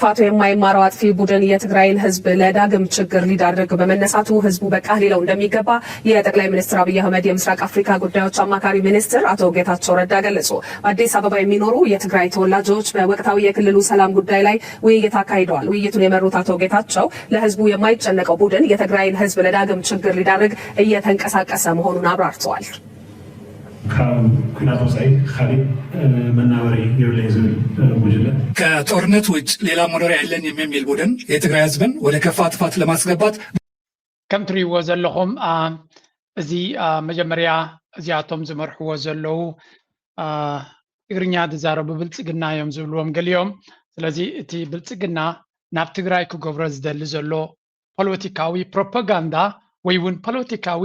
ፋቶ የማይማረው አጥፊ ቡድን የትግራይን ህዝብ ለዳግም ችግር ሊዳርግ በመነሳቱ ህዝቡ በቃ ሊለው እንደሚገባ የጠቅላይ ሚኒስትር አብይ አህመድ የምስራቅ አፍሪካ ጉዳዮች አማካሪ ሚኒስትር አቶ ጌታቸው ረዳ ገለጹ። በአዲስ አበባ የሚኖሩ የትግራይ ተወላጆች በወቅታዊ የክልሉ ሰላም ጉዳይ ላይ ውይይት አካሂደዋል። ውይይቱን የመሩት አቶ ጌታቸው ለህዝቡ የማይጨነቀው ቡድን የትግራይን ህዝብ ለዳግም ችግር ሊዳርግ እየተንቀሳቀሰ መሆኑን አብራርተዋል። ካብ ኩናት ወፃኢ ካሊእ መናበሪ የብለይ ዝብል ጉጅለ ከጦርነት ውጭ ሌላ መኖሪያ የለኝም የሚል ቡድን የትግራይ ህዝብን ወደ ከፋ ጥፋት ለማስገባት ከም ትሪእዎ ዘለኹም እዚ መጀመርያ እዚኣቶም ዝመርሕዎ ዘለዉ ትግርኛ ዝዛረቡ ብልፅግና እዮም ዝብልዎም ገሊኦም። ስለዚ እቲ ብልፅግና ናብ ትግራይ ክገብሮ ዝደሊ ዘሎ ፖለቲካዊ ፕሮፓጋንዳ ወይ እውን ፖለቲካዊ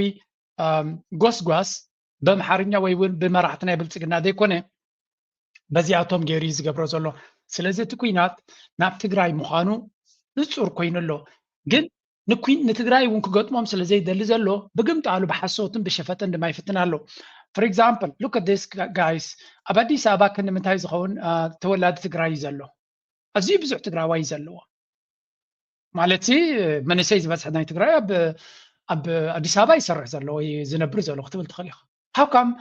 ጎስጓስ በምሓርኛ ወይ እውን ብመራሕቲ ናይ ብልፅግና ዘይኮነ በዚኣቶም ገይሩ እዩ ዝገብሮ ዘሎ። ስለዚ እቲ ኩናት ናብ ትግራይ ምዃኑ ንፁር ኮይኑ ኣሎ። ግን ንትግራይ እውን ክገጥሞም ስለ ዘይደሊ ዘሎ ብግምጣሉ ብሓሶትን ብሸፈጥን ድማ ይፍትን ኣሎ። For example, look at this, guys. ኣብ ኣዲስ ኣበባ ክንዲ ምንታይ ዝኸውን ተወላዲ ትግራይ እዩ ዘሎ? ኣዝዩ ብዙሕ ትግራዋይ እዩ ዘለዎ። ማለት መንእሰይ ዝበዝሐ ናይ ትግራይ ኣብ ኣዲስ ኣበባ ይሰርሕ ዘሎ ወይ ዝነብር ዘሎ ክትብል ትኽእል ኢኻ። How come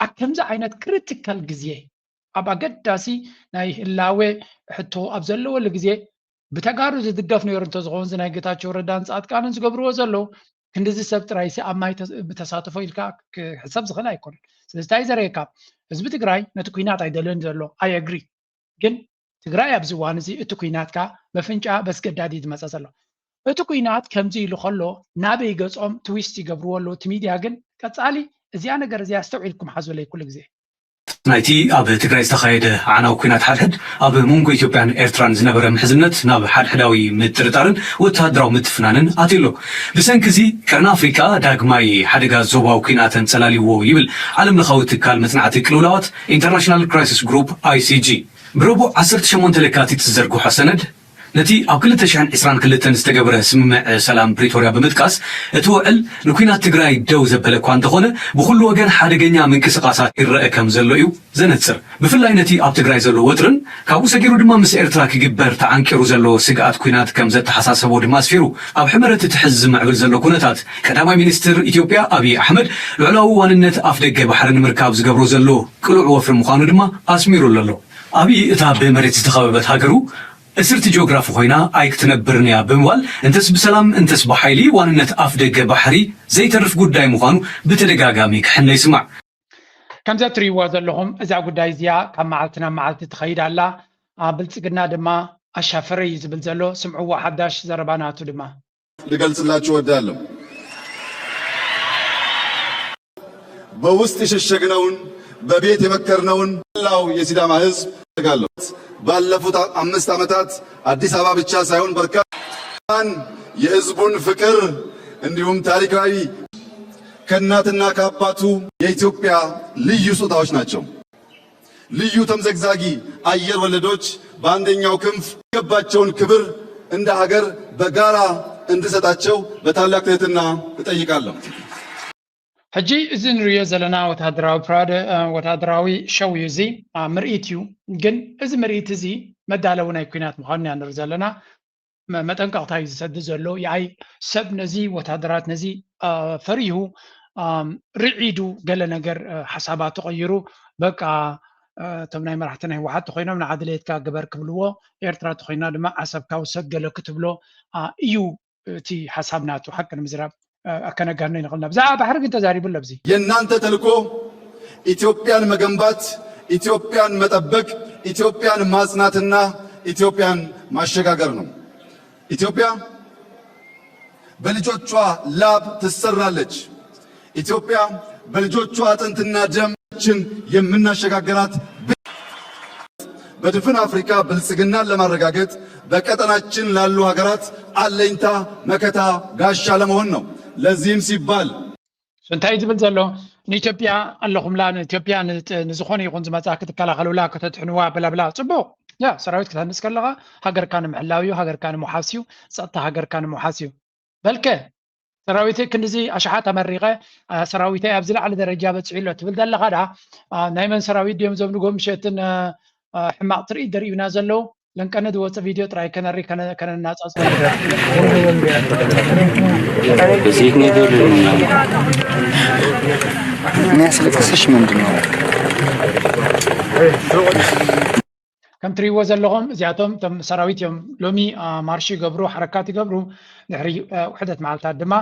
ኣብ ከምዚ ዓይነት ክሪቲካል ግዜ ኣብ ኣገዳሲ ናይ ህላዌ ሕቶ ኣብ ዘለወሉ ግዜ ብተጋሩ ዝድገፍ ነይሩ እንተዝኸውን እዚ ናይ ጌታቸው ረዳን ፃድቃንን ዝገብርዎ ዘለዉ ክንድዚ ሰብ ጥራይ ሲ ኣብ ማይ ተሳትፎ ኢልካ ክሕሰብ ዝኽእል ኣይኮነን። ስለዚ እንታይ ዘርእየካ ህዝቢ ትግራይ ነቲ ኩናት ኣይደልን ዘሎ። I agree። ግን ትግራይ ኣብዚ እዋን እዚ እቲ ኩናት ከኣ በፍንጫ በስገዳድ እዩ ዝመፀ ዘሎ። እቲ ኩናት ከምዚ ኢሉ ከሎ ናበይ ገፆም ትዊስት ይገብርዎ ኣለዉ? እቲ ሚድያ ግን ቀፃሊ እዚኣ ነገር እዚኣ ኣስተውዒልኩም ሓዙለይ ኩሉ ግዜ። ናይቲ ኣብ ትግራይ ዝተኻየደ ኣዕናዊ ኩናት ሓድሕድ ኣብ መንጎ ኢትዮጵያን ኤርትራን ዝነበረ ምሕዝነት ናብ ሓድሕዳዊ ምጥርጣርን ወተሃደራዊ ምትፍናንን ኣትዩ ኣሎ። ብሰንኪ እዚ ቀርኒ ኣፍሪካ ዳግማይ ሓደጋ ዞባዊ ኩናት ኣንጸላልይዎ ይብል ዓለም ለኻዊ ትካል መጽናዕቲ ቅልውላዋት ኢንተርናሽናል ክራይሲስ ግሩፕ፣ ኣይሲጂ። ብረቡዕ ዓሰርተ ሸሞንተ ለካቲት ዝዘርግሖ ሰነድ ነቲ ኣብ ክልተ ሽሕን ዕስራን ክልተን ዝተገብረ ስምምዕ ሰላም ፕሪቶርያ ብምጥቃስ እቲ ውዕል ንኲናት ትግራይ ደው ዘበለ እኳ እንተኾነ ብኹሉ ወገን ሓደገኛ ምንቅስቓሳት ይረአ ከም ዘሎ እዩ ዘነጽር። ብፍላይ ነቲ ኣብ ትግራይ ዘሎ ወጥርን ካብኡ ሰጊሩ ድማ ምስ ኤርትራ ክግበር ተዓንቂሩ ዘሎ ስግኣት ኲናት ከም ዘተሓሳሰቦ ድማ ኣስፊሩ። ኣብ ሕመረት እቲ ሕዚ ዝምዕብል ዘሎ ኩነታት ቀዳማይ ሚኒስትር ኢትዮጵያ ኣብይ ኣሕመድ ልዑላዊ ዋንነት ኣፍደገ ባሕሪ ንምርካብ ዝገብሮ ዘሎ ቅሉዕ ወፍሪ ምዃኑ ድማ ኣስሚሩሉ ኣሎ። ኣብይ እታ ብመሬት ዝተኸበበት ሃገሩ እስርቲ ጂኦግራፊ ኮይና ኣይክትነብርን እያ ብምባል እንተስ ብሰላም እንተስ ብሓይሊ ዋንነት ኣፍ ደገ ባሕሪ ዘይተርፍ ጉዳይ ምዃኑ ብተደጋጋሚ ክሕነ ይስማዕ። ከምዚ እትርእይዋ ዘለኹም እዛ ጉዳይ እዚኣ ካብ መዓልቲ ናብ መዓልቲ ትኸይድ ኣላ። ብልፅግና ድማ ኣሻፈረ እዩ ዝብል ዘሎ። ስምዕዎ ሓዳሽ ዘረባ ናቱ ድማ። ልገልጽላችሁ እወዳለሁ። በውስጥ የሸሸግነውን በቤት የመከርነውን መላው የሲዳማ ህዝብ እፈልጋለሁ። ባለፉት አምስት ዓመታት አዲስ አበባ ብቻ ሳይሆን በርካታ የህዝቡን ፍቅር እንዲሁም ታሪካዊ ከእናትና ከአባቱ የኢትዮጵያ ልዩ ስጦታዎች ናቸው። ልዩ ተምዘግዛጊ አየር ወለዶች በአንደኛው ክንፍ የሚገባቸውን ክብር እንደ ሀገር በጋራ እንድሰጣቸው በታላቅ ትህትና እጠይቃለሁ። ሕጂ እዚ ንርእዮ ዘለና ወታደራዊ ፕራደ ወታደራዊ ሸው እዩ። እዚ ምርኢት እዩ። ግን እዚ ምርኢት እዚ መዳለዊ ናይ ኩናት ምዃኑ ኢና ንርኢ ዘለና። መጠንቀቕታ እዩ ዝሰዲ ዘሎ። ይኣይ ሰብ ነዚ ወታደራት ነዚ ፈሪሁ ርዒዱ ገለ ነገር ሓሳባቱ ቀይሩ በቃ እቶም ናይ መራሕቲ ናይ ህወሓት ተኮይኖም ንዓ ድሌትካ ግበር ክብልዎ፣ ኤርትራ ተኮይና ድማ ዓሰብካ ውሰድ ገለ ክትብሎ እዩ እቲ ሓሳብ ናቱ። ሓቂ ንምዝራብ ኣከነጋኖ ይንኽልና። ብዛዕባ ባሕሪ ግን ተዛሪቡ ኣሎ። ኣብዚ የእናንተ ተልኮ ኢትዮጵያን መገንባት፣ ኢትዮጵያን መጠበቅ፣ ኢትዮጵያን ማጽናትና ኢትዮጵያን ማሸጋገር ነው። ኢትዮጵያ በልጆቿ ላብ ትሰራለች። ኢትዮጵያ በልጆቿ አጥንትና ደም ችን የምናሸጋገራት በድፍን አፍሪካ ብልጽግናን ለማረጋገጥ በቀጠናችን ላሉ ሀገራት አለኝታ መከታ ጋሻ ለመሆን ነው። ለዚህም ሲባል እንታይ ዝብል ዘሎ ንኢትዮጵያ ኣለኹምላ ንኢትዮጵያ ንዝኾነ ይኹን ዝመፃ ክትከላኸሉላ ከተድሕንዋ ብላብላ። ፅቡቅ ያ ሰራዊት ክትሃንፅ ከለኻ ሃገርካ ንምሕላው እዩ፣ ሃገርካ ንምሓስ እዩ፣ ፀጥታ ሃገርካ ንምሓስ እዩ። በልከ ሰራዊተይ ክንድዚ ኣሽሓት ኣመሪቐ ሰራዊተይ ኣብዚ ላዕሊ ደረጃ በፂሑ ኣሎ ትብል ዘለኻ ዳ ናይ መን ሰራዊት ድዮም ዘም ንጎ ምሸትን ሕማቕ ትርኢት ደርእዩና ዘለዉ? ለንቀነ ዝወፀ ቪድዮ ጥራይ ከነሪ ከነናፃፅ የሚያስለቅስሽ ምንድን ነው? ከም ትሪእዎ ዘለኹም እዚኣቶም ቶም ሰራዊት እዮም። ሎሚ ማርሽ ይገብሩ፣ ሓረካት ይገብሩ፣ ድሕሪ ውሕደት መዓልታት ድማ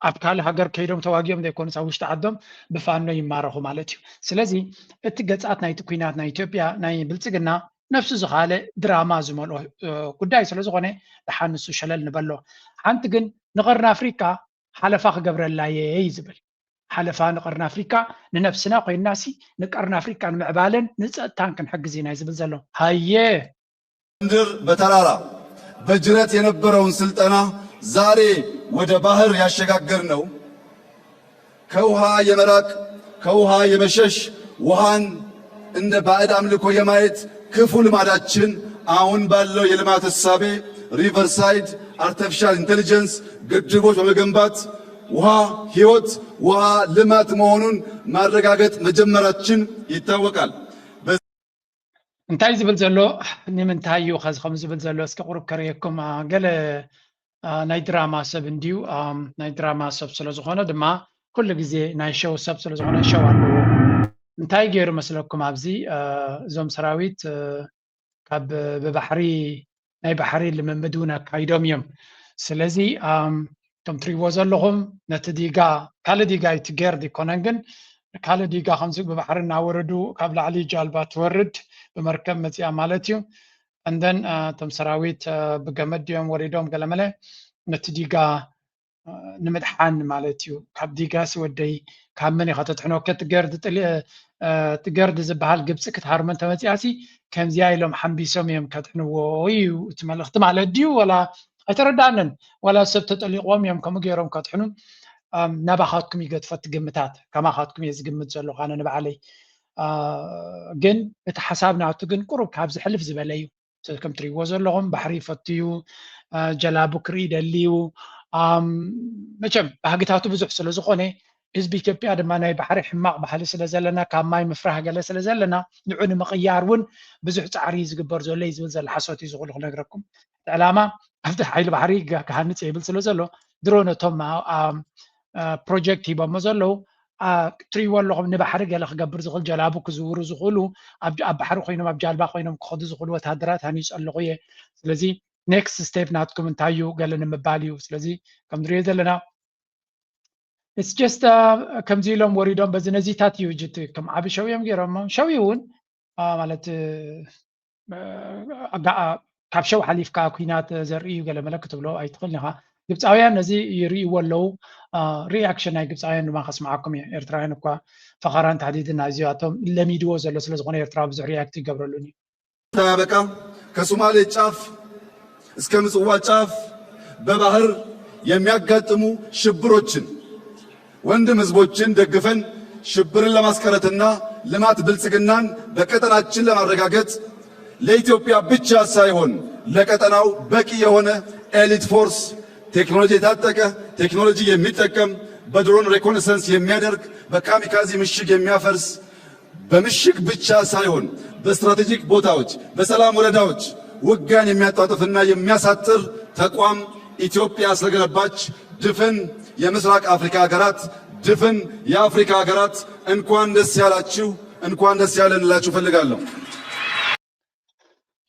ኣብ ካልእ ሃገር ከይዶም ተዋጊኦም ዘይኮኑስ ኣብ ውሽጢ ዓዶም ብፋኖ ይማረኹ ማለት እዩ። ስለዚ እቲ ገጻት ናይቲ ኲናት ናይ ኢትዮጵያ ናይ ብልጽግና ነፍሱ ዝኻለ ድራማ ዝመልኦ ጉዳይ ስለ ዝኾነ ደሓን ንሱ ሸለል ንበሎ። ሓንቲ ግን ንቐርኒ ኣፍሪቃ ሓለፋ ክገብረላ እየ እዩ ዝብል። ሓለፋ ንቐርኒ ኣፍሪቃ ንነብስና ኮይንናሲ ንቀርኒ ኣፍሪቃ ንምዕባለን ንጸጥታን ክንሕግዝ ኢና እዩ ዝብል ዘሎ። ሃየ ምድር በተራራ በጅረት የነበረውን ስልጠና ዛሬ ወደ ባህር ያሸጋገርነው ከውሃ የመራቅ ከውሃ የመሸሽ ውሃን እንደ ባዕድ አምልኮ የማየት ክፉ ልማዳችን አሁን ባለው የልማት እሳቤ ሪቨርሳይድ አርቲፊሻል ኢንቴሊጀንስ ግድቦች በመገንባት ውሃ ህይወት ውሃ ልማት መሆኑን ማረጋገጥ መጀመራችን ይታወቃል። እንታይ ዝብል ዘሎ ንምንታይ እዩ ከዚ ከም ዝብል ዘሎ እስኪ ቁሩብ ከርእየኩም። ገለ ናይ ድራማ ሰብ እንድዩ ናይ ድራማ ሰብ ስለ ዝኾነ ድማ ኩሉ ግዜ ናይ ሸው ሰብ ስለ ዝኾነ ሸው ኣለዎ። እንታይ ገይሩ መስለኩም ኣብዚ እዞም ሰራዊት ካብ ብባሕሪ ናይ ባሕሪ ልምምድ እውን ኣካይዶም እዮም። ስለዚ እቶም ትሪእዎ ዘለኹም ነቲ ዲጋ ካልእ ዲጋ እዩ ትጌርድ ይኮነን ግን ካልእ ዲጋ ከምዚ ብባሕሪ እናወረዱ ካብ ላዕሊ ጃልባ ትወርድ ብመርከብ መፂኣ ማለት እዩ። እንደን እቶም ሰራዊት ብገመድ ድዮም ወሪዶም ገለመለ ነቲ ዲጋ ንምድሓን ማለት እዩ። ካብ ዲጋሲ ወደይ ካብ መን ኢኻ ተድሕኖ? ከትገርድ ጥሊ- እ፣ ትገርድ ዝበሃል ግብፂ ክትሃርሞ እንተመፂኣሲ ከምዚኣ ኢሎም ሓንቢሶም እዮም ከድሕንዎ እዩ እቲ መልእኽቲ ማለት ድዩ? ወላ ኣይተረዳንን። ወላ ሰብ ተጠሊቕዎም እዮም ከምኡ ገይሮም ከድሕኑ። እም፣ ናባኻትኩም ይገድፎ እቲ ግምታት። ከማኻትኩም እየ ዝግምት ዘለኹ ኣነ ንባዕለይ። እ፣ ግን እቲ ሓሳብ ናቱ ግን ቁሩብ ካብ ዝሕልፍ ዝበለ እዩ። ከም ትሪእዎ ዘለኹም ባሕሪ ይፈቱ እዩ። ጀላቡ ክርኢ ይደሊ እዩ። መቸም ባህግታቱ ብዙሕ ስለ ዝኾነ ህዝቢ ኢትዮጵያ ድማ ናይ ባሕሪ ሕማቕ ባህሊ ስለ ዘለና ካብ ማይ ምፍራህ ገለ ስለ ዘለና ንዑ ንምቕያር እውን ብዙሕ ፃዕሪ እዩ ዝግበር ዘሎ እዩ ዝብል ዘሎ ሓሶት እዩ ዝኽእሉ ክነግረኩም። እቲ ዕላማ ኣብቲ ሓይሊ ባሕሪ ክሃንፅ ይብል ስለ ዘሎ ድሮ ነቶም ፕሮጀክት ሂቦሞ ዘለዉ ትሪእዎ ኣለኹም ንባሕሪ ገለ ክገብር ዝኽእል ጀላቡ ክዝውሩ ዝኽእሉ ኣብ ባሕሪ ኮይኖም ኣብ ጃልባ ኮይኖም ክኸዱ ዝኽእሉ ወታደራት ሃኒፁ ኣለኹ እየ። ስለዚ ኔክስት ስቴፕ ናትኩም እንታይ እዩ ገለ ንምባል እዩ። ስለዚ ከም ንሪኦ ዘለና it's just ከምዚ ኢሎም ወሪዶም በዚ ነዚታት እዩ ጅት ከም ዓቢ ሸው እዮም ገይሮሞ ሸው እውን ማለት ካብ ሸው ሓሊፍካ ኩናት ዘርኢ እዩ ገለ መለ ክትብሎ ኣይትኽእልን ኢኻ። ግብፃውያን ነዚ ይርእይዎ ኣለዉ። ሪኣክሽን ናይ ግብፃውያን ድማ ከስምዓኩም እየ። ኤርትራውያን እኳ ፈኸራን ታሕዲድን ናይዚኣቶም ለሚድዎ ዘሎ ስለ ዝኾነ ኤርትራ ብዙሕ ሪኣክት ይገብረሉን እዩ። ታበቃ ከሶማሌ ጫፍ እስከ ምጽዋ ጫፍ በባህር የሚያጋጥሙ ሽብሮችን ወንድም ህዝቦችን ደግፈን ሽብርን ለማስቀረትና ልማት ብልጽግናን በቀጠናችን ለማረጋገጥ ለኢትዮጵያ ብቻ ሳይሆን ለቀጠናው በቂ የሆነ ኤሊት ፎርስ ቴክኖሎጂ የታጠቀ ቴክኖሎጂ የሚጠቀም በድሮን ሬኮነሰንስ የሚያደርግ በካሚካዚ ምሽግ የሚያፈርስ በምሽግ ብቻ ሳይሆን በስትራቴጂክ ቦታዎች በሰላም ወረዳዎች ውጊያን የሚያጧጥፍና የሚያሳጥር ተቋም ኢትዮጵያ ስለገነባች ድፍን የምስራቅ አፍሪካ ሀገራት ድፍን የአፍሪካ ሀገራት እንኳን ደስ ያላችሁ እንኳን ደስ ያለን ልላችሁ እፈልጋለሁ።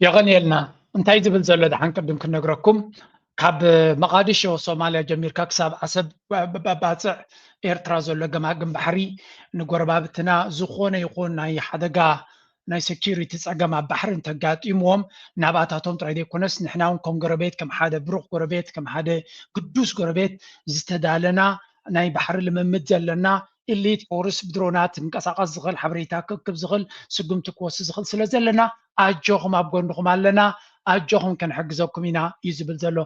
የቐንየልና። እንታይ ዝብል ዘሎ ደሓን ቅድም ክነግረኩም ካብ መቓዲሾ ሶማልያ ጀሚርካ ክሳብ ዓሰብ ባፅዕ ኤርትራ ዘሎ ገማግም ባሕሪ ንጎረባብትና ዝኾነ ይኹን ናይ ሓደጋ ናይ ሴኪሪቲ ፀገም ኣብ ባሕሪ እንተጋጢምዎም ናባታቶም ጥራይ ዘይኮነስ ንሕና እውን ከም ጎረቤት ከም ሓደ ብሩኽ ጎረቤት ከም ሓደ ግዱስ ጎረቤት ዝተዳለና ናይ ባሕሪ ልምምድ ዘለና ኢሊት ፎርስ ብድሮናት ዝንቀሳቐስ ዝኽእል ሓበሬታ ክእክብ ዝኽእል ስጉምቲ ክወስድ ዝኽእል ስለ ዘለና ኣጆኹም ኣብ ጎንኹም ኣለና ኣጆኹም ክንሕግዘኩም ኢና እዩ ዝብል ዘሎ።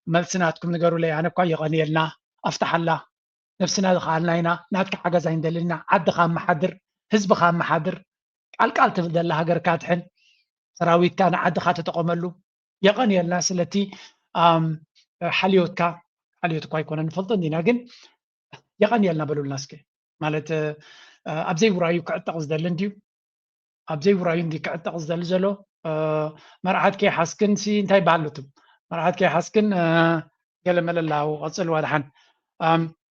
መልሲ ናትኩም ንገሩለይ። ኣነ እኳ የቐንየልና ኣፍትሓላ ነብስና ዝኸኣልና ኢና ናትካ ሓገዝ ኣይንደልን ኢና። ዓድኻ ኣመሓድር ህዝብኻ ኣመሓድር ቃልቃል ትብል ዘላ ሃገርካ ኣድሕን ሰራዊትካ ንዓድኻ ተጠቐመሉ። የቐንየልና ስለቲ ሓልዮትካ ሓልዮት እኳ ኣይኮነ ንፈልጦ እንዲና ግን የቐንየልና በሉልና እስከ። ማለት ኣብ ዘይውራዩ ክዕጠቕ ዝደሊ እንድዩ ኣብ ዘይውራዩ እንዲ ክዕጠቕ ዝደሊ ዘሎ መርዓት ከይሓዝክን ሲ እንታይ ይበሃሉ እቶም መርዓት ከይሓዝክን ገለ መለላው ቀፅል ዋድሓን።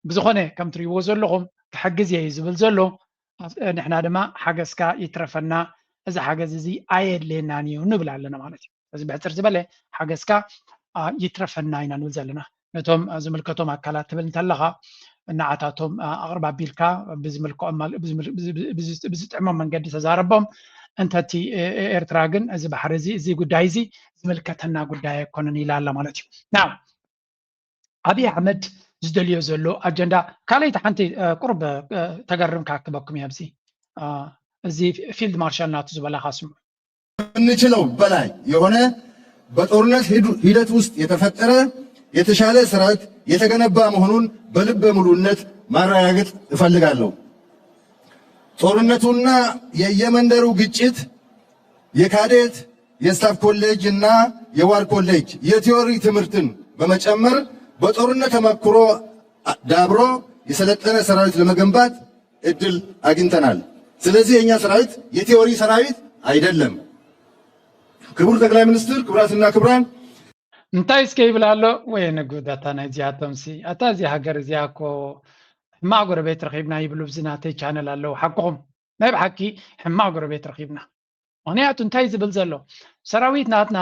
ብዝኾነ ከም ትሪእዎ ዘለኹም ክሕግዝ እየ ዝብል ዘሎ። ንሕና ድማ ሓገዝካ ይትረፈና፣ እዚ ሓገዝ እዚ ኣየድልየናን እዩ ንብል ኣለና ማለት እዩ። እዚ ብሕፅር ዝበለ ሓገዝካ ይትረፈና ኢና ንብል ዘለና። ነቶም ዝምልከቶም ኣካላት ትብል እንተለኻ ንዓታቶም ኣቕርብ ኣቢልካ ብዝምልክዖም ብዝጥዕሞም መንገዲ ተዛረቦም። እንተቲ ኤርትራ ግን እዚ ባሕሪ እዚ እዚ ጉዳይ እዚ ዝምልከተና ጉዳይ ኣይኮነን ኢላ ኣላ ማለት እዩ። ና ኣብይ ኣሕመድ ዝደልዮ ዘሎ ኣጀንዳ ካልኣይቲ ሓንቲ ቁርብ ተገርም ካክበኩም እያ። ኣብዚ እዚ ፊልድ ማርሻል ናቱ ዝበላካ ስምዑ። ከምንችለው በላይ የሆነ በጦርነት ሂደት ውስጥ የተፈጠረ የተሻለ ስርዓት የተገነባ መሆኑን በልበ ሙሉነት ማረጋገጥ እፈልጋለሁ። ጦርነቱና የየመንደሩ ግጭት የካዴት የስታፍ ኮሌጅ እና የዋር ኮሌጅ የቲዮሪ ትምህርትን በመጨመር በጦርነት ተመክሮ ዳብሮ የሰለጠነ ሰራዊት ለመገንባት እድል አግኝተናል። ስለዚህ የእኛ ሰራዊት የቲዮሪ ሰራዊት አይደለም። ክቡር ጠቅላይ ሚኒስትር፣ ክቡራትና ክቡራን፣ እንታይ እስከ ይብል ኣሎ ወይ ንጉድ። ኣታ ናይዚኣቶም ሲ ኣታ እዚ ሃገር እዚኣ እኮ ሕማቕ ጎረቤት ረኺብና ይብሉ ብዚ ናተይ ቻነል ኣለዉ። ሓቅኹም ናይ ብሓቂ ሕማቕ ጎረቤት ረኺብና። ምኽንያቱ እንታይ ዝብል ዘሎ ሰራዊት ናትና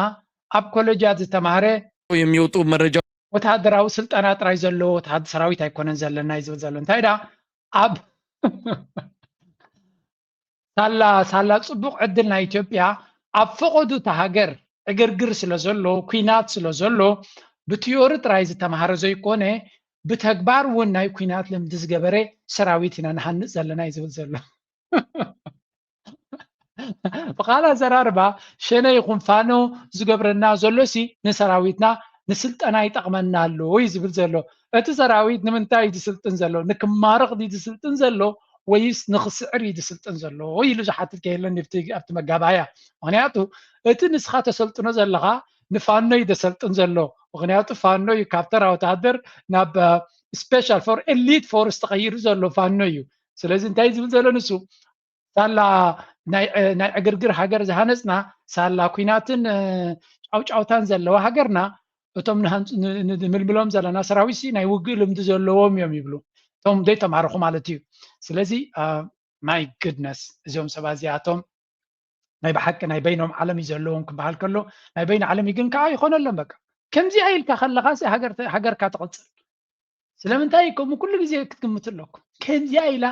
ኣብ ኮሌጃት ዝተማህረ የሚወጡ መረጃ ወታደራዊ ስልጠና ጥራይ ዘለዎ ወታደ- ሰራዊት ኣይኮነን ዘለና እዩ ዝብል ዘሎ። እንታይ ዳ ኣብ ሳላ ሳላ ጽቡቕ ዕድል ናይ ኢትዮጵያ ኣብ ፈቐዱ እታ ሃገር ዕግርግር ስለ ዘሎ ኩናት ስለ ዘሎ ብቲዮሪ ጥራይ ዝተማሃረ ዘይኮነ ብተግባር እውን ናይ ኩናት ልምዲ ዝገበረ ሰራዊት ኢና ንሃንጽ ዘለና እዩ ዝብል ዘሎ። ብኻልእ ኣዘራርባ ሸነ ይኹን ፋኖ ዝገብረና ዘሎሲ ንሰራዊትና ንስልጠና ይጠቕመና ኣሎ እዩ ዝብል ዘሎ። እቲ ሰራዊት ንምንታይ እዩ ዝስልጥን ዘሎ? ንክማረኽ ድዩ ዝስልጥን ዘሎ ወይስ ንክስዕር እዩ ዝስልጥን ዘሎ ኢሉ ዝሓትት ከየለን ኣብቲ ኣብቲ መጋባእያ። ምኽንያቱ እቲ ንስኻ ተሰልጥኖ ዘለኻ ንፋኖ እዩ ዘሰልጥን ዘሎ። ምኽንያቱ ፋኖ እዩ ካብ ተራ ወታደር ናብ ስፔሻል ፎር ኤሊት ፎርስ ተቐይሩ ዘሎ ፋኖ እዩ። ስለዚ እንታይ ዝብል ዘሎ ንሱ ሳላ ናይ ዕግርግር ሃገር ዝሃነፅና ሳላ ኩናትን ጫውጫውታን ዘለዋ ሃገርና እቶም ንምልምሎም ዘለና ሰራዊት ሲ ናይ ውግእ ልምዲ ዘለዎም እዮም ይብሉ። እቶም ዘይተማረኹ ማለት እዩ። ስለዚ ማይ ግድነስ እዚኦም ሰባት እዚኣቶም ናይ ብሓቂ ናይ በይኖም ዓለም እዩ ዘለዎም ክበሃል ከሎ ናይ በይን ዓለም እዩ ግን ከዓ ይኾነሎም። በቃ ከምዚኣ ኢልካ ከለኻ ሃገርካ ትቕፅል። ስለምንታይ ከምኡ ኩሉ ግዜ ክትግምቱ ኣለኩም። ከምዚኣ ኢላ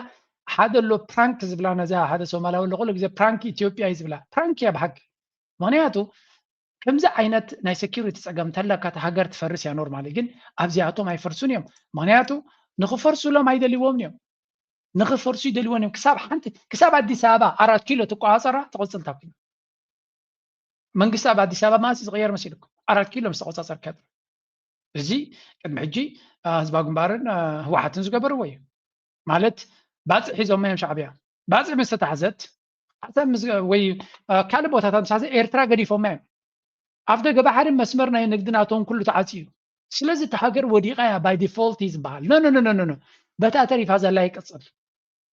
ሓደ ኣሎ ፕራንክ ዝብላ ነዛ ሓደ ሶማላዊ ኣሎ ኩሉ ግዜ ፕራንክ ኢትዮጵያ እዩ ዝብላ። ፕራንክ እያ ብሓቂ። ምኽንያቱ ከምዚ ዓይነት ናይ ሴኪሪቲ ፀገም እንተለካ እታ ሃገር ትፈርስ እያ ኖርማሊ። ግን ኣብዚኣቶም ኣይፈርሱን እዮም። ምኽንያቱ ንኽፈርሱሎም ኣይደልዎም እዮም። ንኽፈርሱ ይደልዎም እዮም። ክሳብ ሓንቲ ክሳብ ኣዲስ ኣበባ ኣራት ኪሎ ትቆፃፀራ ትቕፅል እታ ኩናት። መንግስቲ ኣብ ኣዲስ ኣበባ መዓስ እዩ ዝቕየር መሲልኩም? ኣራት ኪሎ ምስ ተቆፃፀርካ ጥራሕ። እዚ ቅድሚ ሕጂ ህዝባዊ ግንባርን ህወሓትን ዝገበርዎ እዩ። ማለት ባፅዕ ሒዞማ እዮም ሻዕብያ። ባፅዕ ምስ ተታሕዘት ዓሰብ ወይ ካልእ ቦታታት ምስ ተታሕዘ ኤርትራ ገዲፎማ እዮም። ኣፍ ደገ ባሕሪ መስመር ናይ ንግዲ ናቶም ኩሉ ተዓፅዩ። ስለዚ እታ ሃገር ወዲቓ እያ ባይ ዲፎልት እዩ ዝበሃል። ኖ ኖ ኖ ኖ በታ ተሪፋ ዘላ ይቅፅል።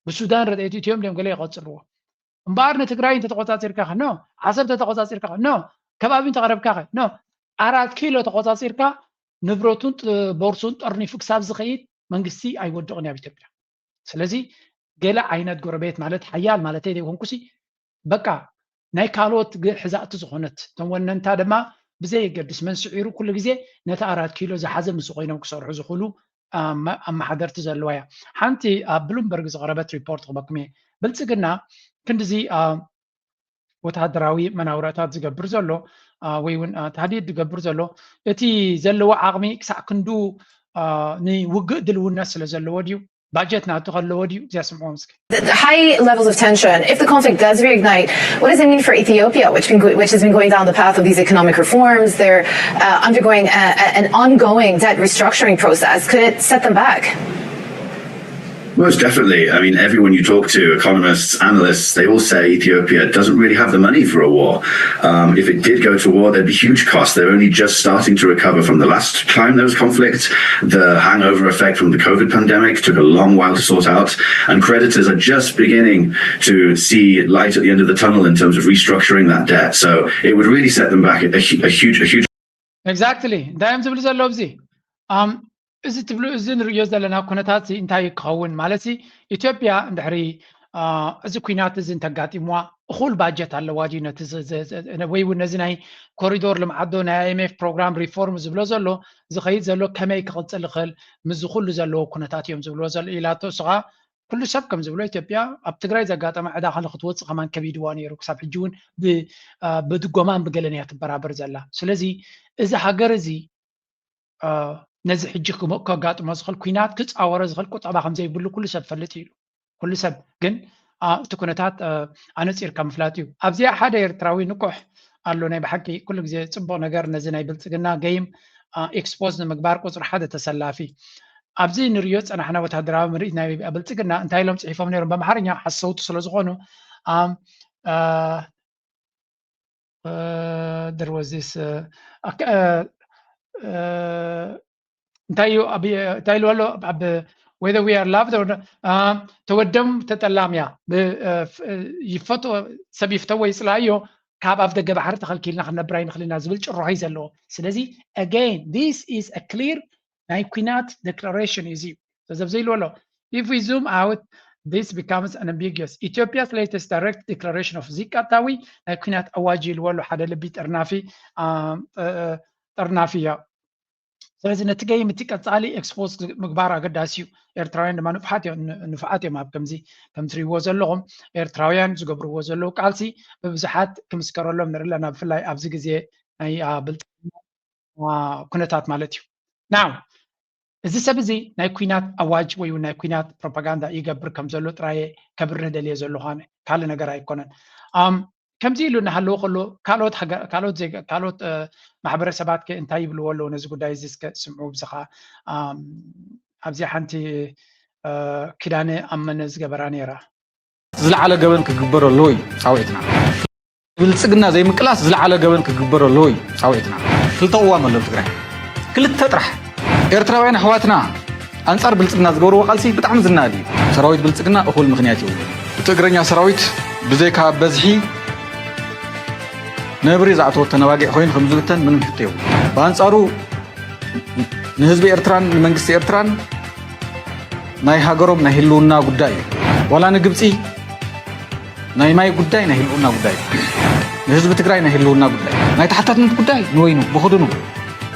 ብሱዳን ረድኤት ኢትዮም ድዮም ገለ ይቆፅርዎ እምበኣር ንትግራይ እንተተቆፃፂርካ ኸ ኖ ዓሰብ እንተተቆፃፂርካ ኸ ኖ ከባቢ እንተቐረብካ ኸ ኖ ኣራት ኪሎ ተቆፃፂርካ ንብረቱን ቦርሱን ጠርኒፉ ክሳብ ዝኸይድ መንግስቲ ኣይወድቕን ኣብ ኢትዮጵያ። ስለዚ ገለ ዓይነት ጎረቤት ማለት ሓያል ማለተይ ዘይኮንኩሲ በቃ ናይ ካልኦት ሕዛእቲ ዝኾነት እቶም ወነንታ ድማ ብዘየገድስ መን ስዒሩ ኩሉ ግዜ ነቲ ኣራት ኪሎ ዝሓዘ ምስ ኮይኖም ክሰርሑ ዝኽእሉ ኣመሓደርቲ ዘለዋ እያ። ሓንቲ ኣብ ብሉምበርግ ዝቐረበት ሪፖርት ክበኩም እየ። ብልፅግና ክንድዚ ወታደራዊ መናውራታት ዝገብር ዘሎ ወይ እውን ታህዲድ ዝገብር ዘሎ እቲ ዘለዎ ዓቕሚ ክሳዕ ክንዱ ንውግእ ድልውነት ስለ ዘለዎ ድዩ? ባጀት ናቱ ከለዎ ድዩ? እዚኣ ስምዕዎም እስኪ። The high levels of tension, if the conflict does reignite, what does it mean for Ethiopia, which, been, which has been going down the path of these economic reforms? They're uh, undergoing a, an ongoing debt restructuring process. Could it set them back? Most definitely. I mean, everyone you talk to, economists, analysts, they all say Ethiopia doesn't really have the money for a war. Um, if it did go to war, there'd be huge costs. They're only just starting to recover from the last time there was conflict. The hangover effect from the COVID pandemic took a long while to sort out, and creditors are just beginning to see light at the end of the tunnel in terms of restructuring that debt. So it would really set them back a, a huge, a huge exactly እንታይ እዮም ዝብሉ ዘለዉ? እዚ እዚ ትብሉ እዚ ንርእዮ ዘለና ኩነታት እንታይ ክኸውን ማለት ኢትዮጵያ እንድሕሪ እዚ ኩናት እዚ እንተጋጢምዋ እኹል ባጀት ኣለዋ ድዩ ነቲ ወይ እውን ነዚ ናይ ኮሪዶር ልምዓት ዶ ናይ ኣይኤምኤፍ ፕሮግራም ሪፎርም ዝብሎ ዘሎ ዝኸይድ ዘሎ ከመይ ክቕፅል ይኽእል ምስዚ ኩሉ ዘለዎ ኩነታት እዮም ዝብልዎ ዘሎ ኢላቶ። እሱ ከዓ ኩሉ ሰብ ከም ዝብሎ ኢትዮጵያ ኣብ ትግራይ ዘጋጠመ ዕዳ ከለ ክትወፅእ ከማን ከቢድዋ ነይሩ ክሳብ ሕጂ እውን ብድጎማን ብገለን እያ ትበራበር ዘላ። ስለዚ እዚ ሃገር እዚ ነዚ ሕጂ ከጋጥሞ ዝኽእል ኩናት ክፃወሮ ዝኽእል ቁጠባ ከምዘይብሉ ኩሉ ሰብ ፈልጥ እዩ። ኩሉ ሰብ ግን እቲ ኩነታት ኣነፂርካ ምፍላጥ እዩ። ኣብዚኣ ሓደ ኤርትራዊ ንቁሕ ኣሎ። ናይ ብሓቂ ኩሉ ግዜ ፅቡቕ ነገር ነዚ ናይ ብልፅግና ገይም ኤክስፖዝ ንምግባር ቁፅሪ ሓደ ተሰላፊ ኣብዚ ንሪዮ ፀናሕና ወታደራዊ ምርኢት ናይ ብልፅግና እንታይ ኢሎም ፅሒፎም ነይሮም ብኣምሓርኛ ሓሰውቲ ስለ ዝኾኑ there was this እንታይ እዩ እንታይ ኢሉ ኣሎ ኣብ whether we are loved or ተወደም ተጠላምያ ይፈቶ ሰብ ይፍተዎ ይፅላእዮ ካብ ኣፍ ደገ ባሕሪ ተኸልኪልና ክንነብር ኣይንኽልና ዝብል ጭሮሆይ ዘለዎ። ስለዚ again this is a clear ናይ ኩናት declaration እዩ። እዚ ዘብዘይሉ ኣሎ if we zoom out this becomes an ambiguous Ethiopia's latest direct declaration of እዚ ቀጥታዊ ናይ ኩናት ኣዋጅ ኢልዎ ኣሎ ሓደ ልቢ ጠርናፊ ጠርናፊ እያ። ስለዚ ነቲ ገይም እቲ ቀፃሊ ኤክስፖዝ ምግባር ኣገዳሲ እዩ። ኤርትራውያን ድማ ንፉዓት እዮም ንፉዓት እዮም ኣብ ከምዚ ከም ትሪእዎ ዘለኹም ኤርትራውያን ዝገብርዎ ዘለዉ ቃልሲ ብብዙሓት ክምስከረሎም ንርኢ ኣለና። ብፍላይ ኣብዚ ግዜ ናይ ብልፅግና ኩነታት ማለት እዩ። ናው እዚ ሰብ እዚ ናይ ኩናት ኣዋጅ ወይ ናይ ኩናት ፕሮፓጋንዳ ይገብር ከም ዘሎ ጥራየ ከብርህ ደልየ ዘለኹ ኣነ ካልእ ነገር ኣይኮነን። ከምዚ ኢሉ እናሃለወ ከሎ ካልኦት ካልኦት ዜጋ ካልኦት ማሕበረሰባት ከ እንታይ ይብልዎ ኣለዉ ነዚ ጉዳይ እዚ እስከ ስምዑ ብዝኻ ኣብዚ ሓንቲ ኪዳነ ኣመነ ዝገበራ ነይራ ዝለዓለ ገበን ክግበር ኣለዎ እዩ ፃውዒትና። ብልፅግና ዘይምቅላስ ዝለዓለ ገበን ክግበር ኣለዎ እዩ ፃውዒትና። ክልተ ቅዋም ኣሎ ትግራይ ክልተ ጥራሕ። ኤርትራውያን ኣሕዋትና ኣንፃር ብልፅግና ዝገብርዎ ቃልሲ ብጣዕሚ ዝናድ እዩ። ሰራዊት ብልፅግና እኹል ምክንያት ይብሉ። እቲ እግረኛ ሰራዊት ብዘይካ በዝሒ ነብሪ ዝኣተወ ተነባጊዕ ኮይኑ ከም ዝብተን ምንም ሕቶ የብሉ። ብኣንፃሩ ንህዝቢ ኤርትራን ንመንግስቲ ኤርትራን ናይ ሃገሮም ናይ ህልውና ጉዳይ እዩ። ዋላ ንግብፂ ናይ ማይ ጉዳይ ናይ ህልውና ጉዳይ እዩ። ንህዝቢ ትግራይ ናይ ህልውና ጉዳይ፣ ናይ ተሓታትነት ጉዳይ ንወይኑ ብኽድኑ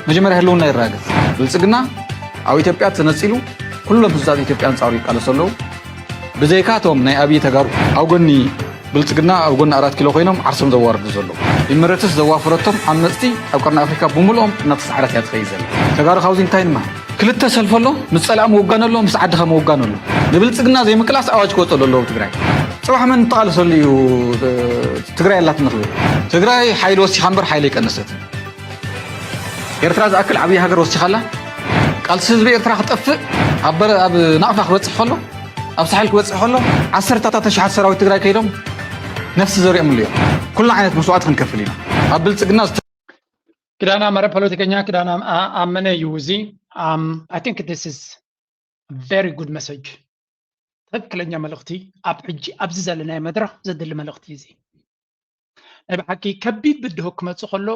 መጀመርያ ህልውና ይረጋገፅ። ብልፅግና ኣብ ኢትዮጵያ ተነፂሉ ኩሎም ህዝብታት ኢትዮጵያ ኣንፃሩ ይቃለሱ ኣለዉ። ብዘይካ እቶም ናይ ኣብዪ ተጋሩ ኣብ ጎኒ ብልፅግና ኣብ ጎኒ ኣራት ኪሎ ኮይኖም ዓርሶም ዘዋርዱ ዘለዉ። ኢመረትስ ዘዋፈረቶም ዓመፅቲ ኣብ ቀርኒ ኣፍሪካ ብምልኦም እናተሳዕረት እያ ትኸይድ ዘላ። ተጋሩ ካብዚ እንታይ ንመሃር? ክልተ ሰልፊ ኣሎ፣ ምስ ፀላኢ ምውጋን ኣሎ፣ ምስ ዓድኻ ምውጋን ኣሎ። ንብልፅግና ዘይምቅላስ ኣዋጅ ክወፀሉ ኣለዎ ትግራይ። ፅባሕ መን እንተቓለሰሉ እዩ ትግራይ ኣላትኒ ክብል? ትግራይ ሓይሊ ወሲኻ እምበር ሓይሊ ኣይቀነሰትን። ኤርትራ ዝኣክል ዓብዪ ሃገር ወሲኻ ኣላ። ቃልሲ ህዝቢ ኤርትራ ክጠፍእ ኣብ ናቕፋ ክበፅሕ ከሎ ኣብ ሳሕል ክበፅሕ ከሎ ዓሰርታታት ኣሽሓት ሰራዊት ትግራይ ከይዶም ነፍሲ ዘሪኦምሉ እዮም። ኩሉ ዓይነት መስዋዕቲ ክንከፍል ኢና። ኣብ ብልፅግና ክዳና መረ ፖለቲከኛ ክዳና ኣመነ እዩ እዚ I think this is very good message ትክክለኛ መልእኽቲ ኣብ ሕጂ ኣብዚ ዘለናዮ መድረኽ ዘድሊ መልእኽቲ እዚ ናይ ብሓቂ ከቢድ ብድሆ ክመፅእ ከሎ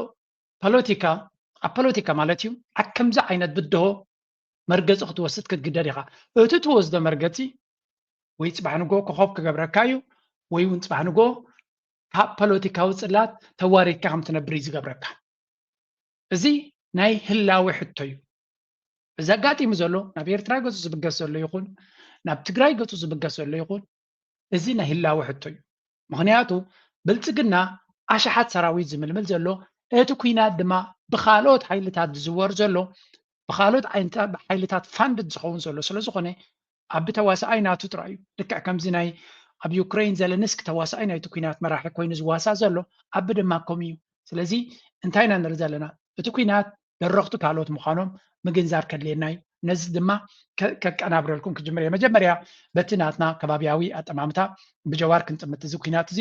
ፖለቲካ ኣብ ፖለቲካ ማለት እዩ ኣብ ከምዚ ዓይነት ብድሆ መርገፂ ክትወስድ ክትግደድ ኢኻ። እቲ ትወስዶ መርገፂ ወይ ፅባሕ ንጎ ኮኸብ ክገብረካ እዩ ወይ እውን ፅባሕ ንጎ ካብ ፖለቲካዊ ፅላት ተዋሪድካ ከም ትነብር እዩ ዝገብረካ። እዚ ናይ ህላዌ ሕቶ እዩ። እዚ ኣጋጢሙ ዘሎ ናብ ኤርትራ ገፁ ዝብገስ ዘሎ ይኹን ናብ ትግራይ ገፁ ዝብገስ ዘሎ ይኹን እዚ ናይ ህላወ ሕቶ እዩ። ምኽንያቱ ብልፅግና ኣሽሓት ሰራዊት ዝምልምል ዘሎ እቲ ኲናት ድማ ብኻልኦት ሓይልታት ዝዝወር ዘሎ ብኻልኦት ሓይልታት ፋንድድ ዝኸውን ዘሎ ስለዝኾነ ኣቢ ተዋሳኣይ ናቱ ጥራይ እዩ። ልክዕ ከምዚ ናይ ኣብ ዩክሬን ዘለንስክ ተዋሳኣይ ናይቲ ኲናት መራሒ ኮይኑ ዝዋሳእ ዘሎ ኣቢ ድማ ከምኡ እዩ። ስለዚ እንታይ ኢና ንርኢ ዘለና? እቲ ኲናት ደረኽቱ ካልኦት ምዃኖም ምግንዛብ ከድልየና እዩ። ነዚ ድማ ከቀናብረልኩም ክጅምር እየ። መጀመርያ በቲ ናትና ከባቢያዊ ኣጠማምታ ብጀዋር ክንጥምት እዚ ኩናት እዚ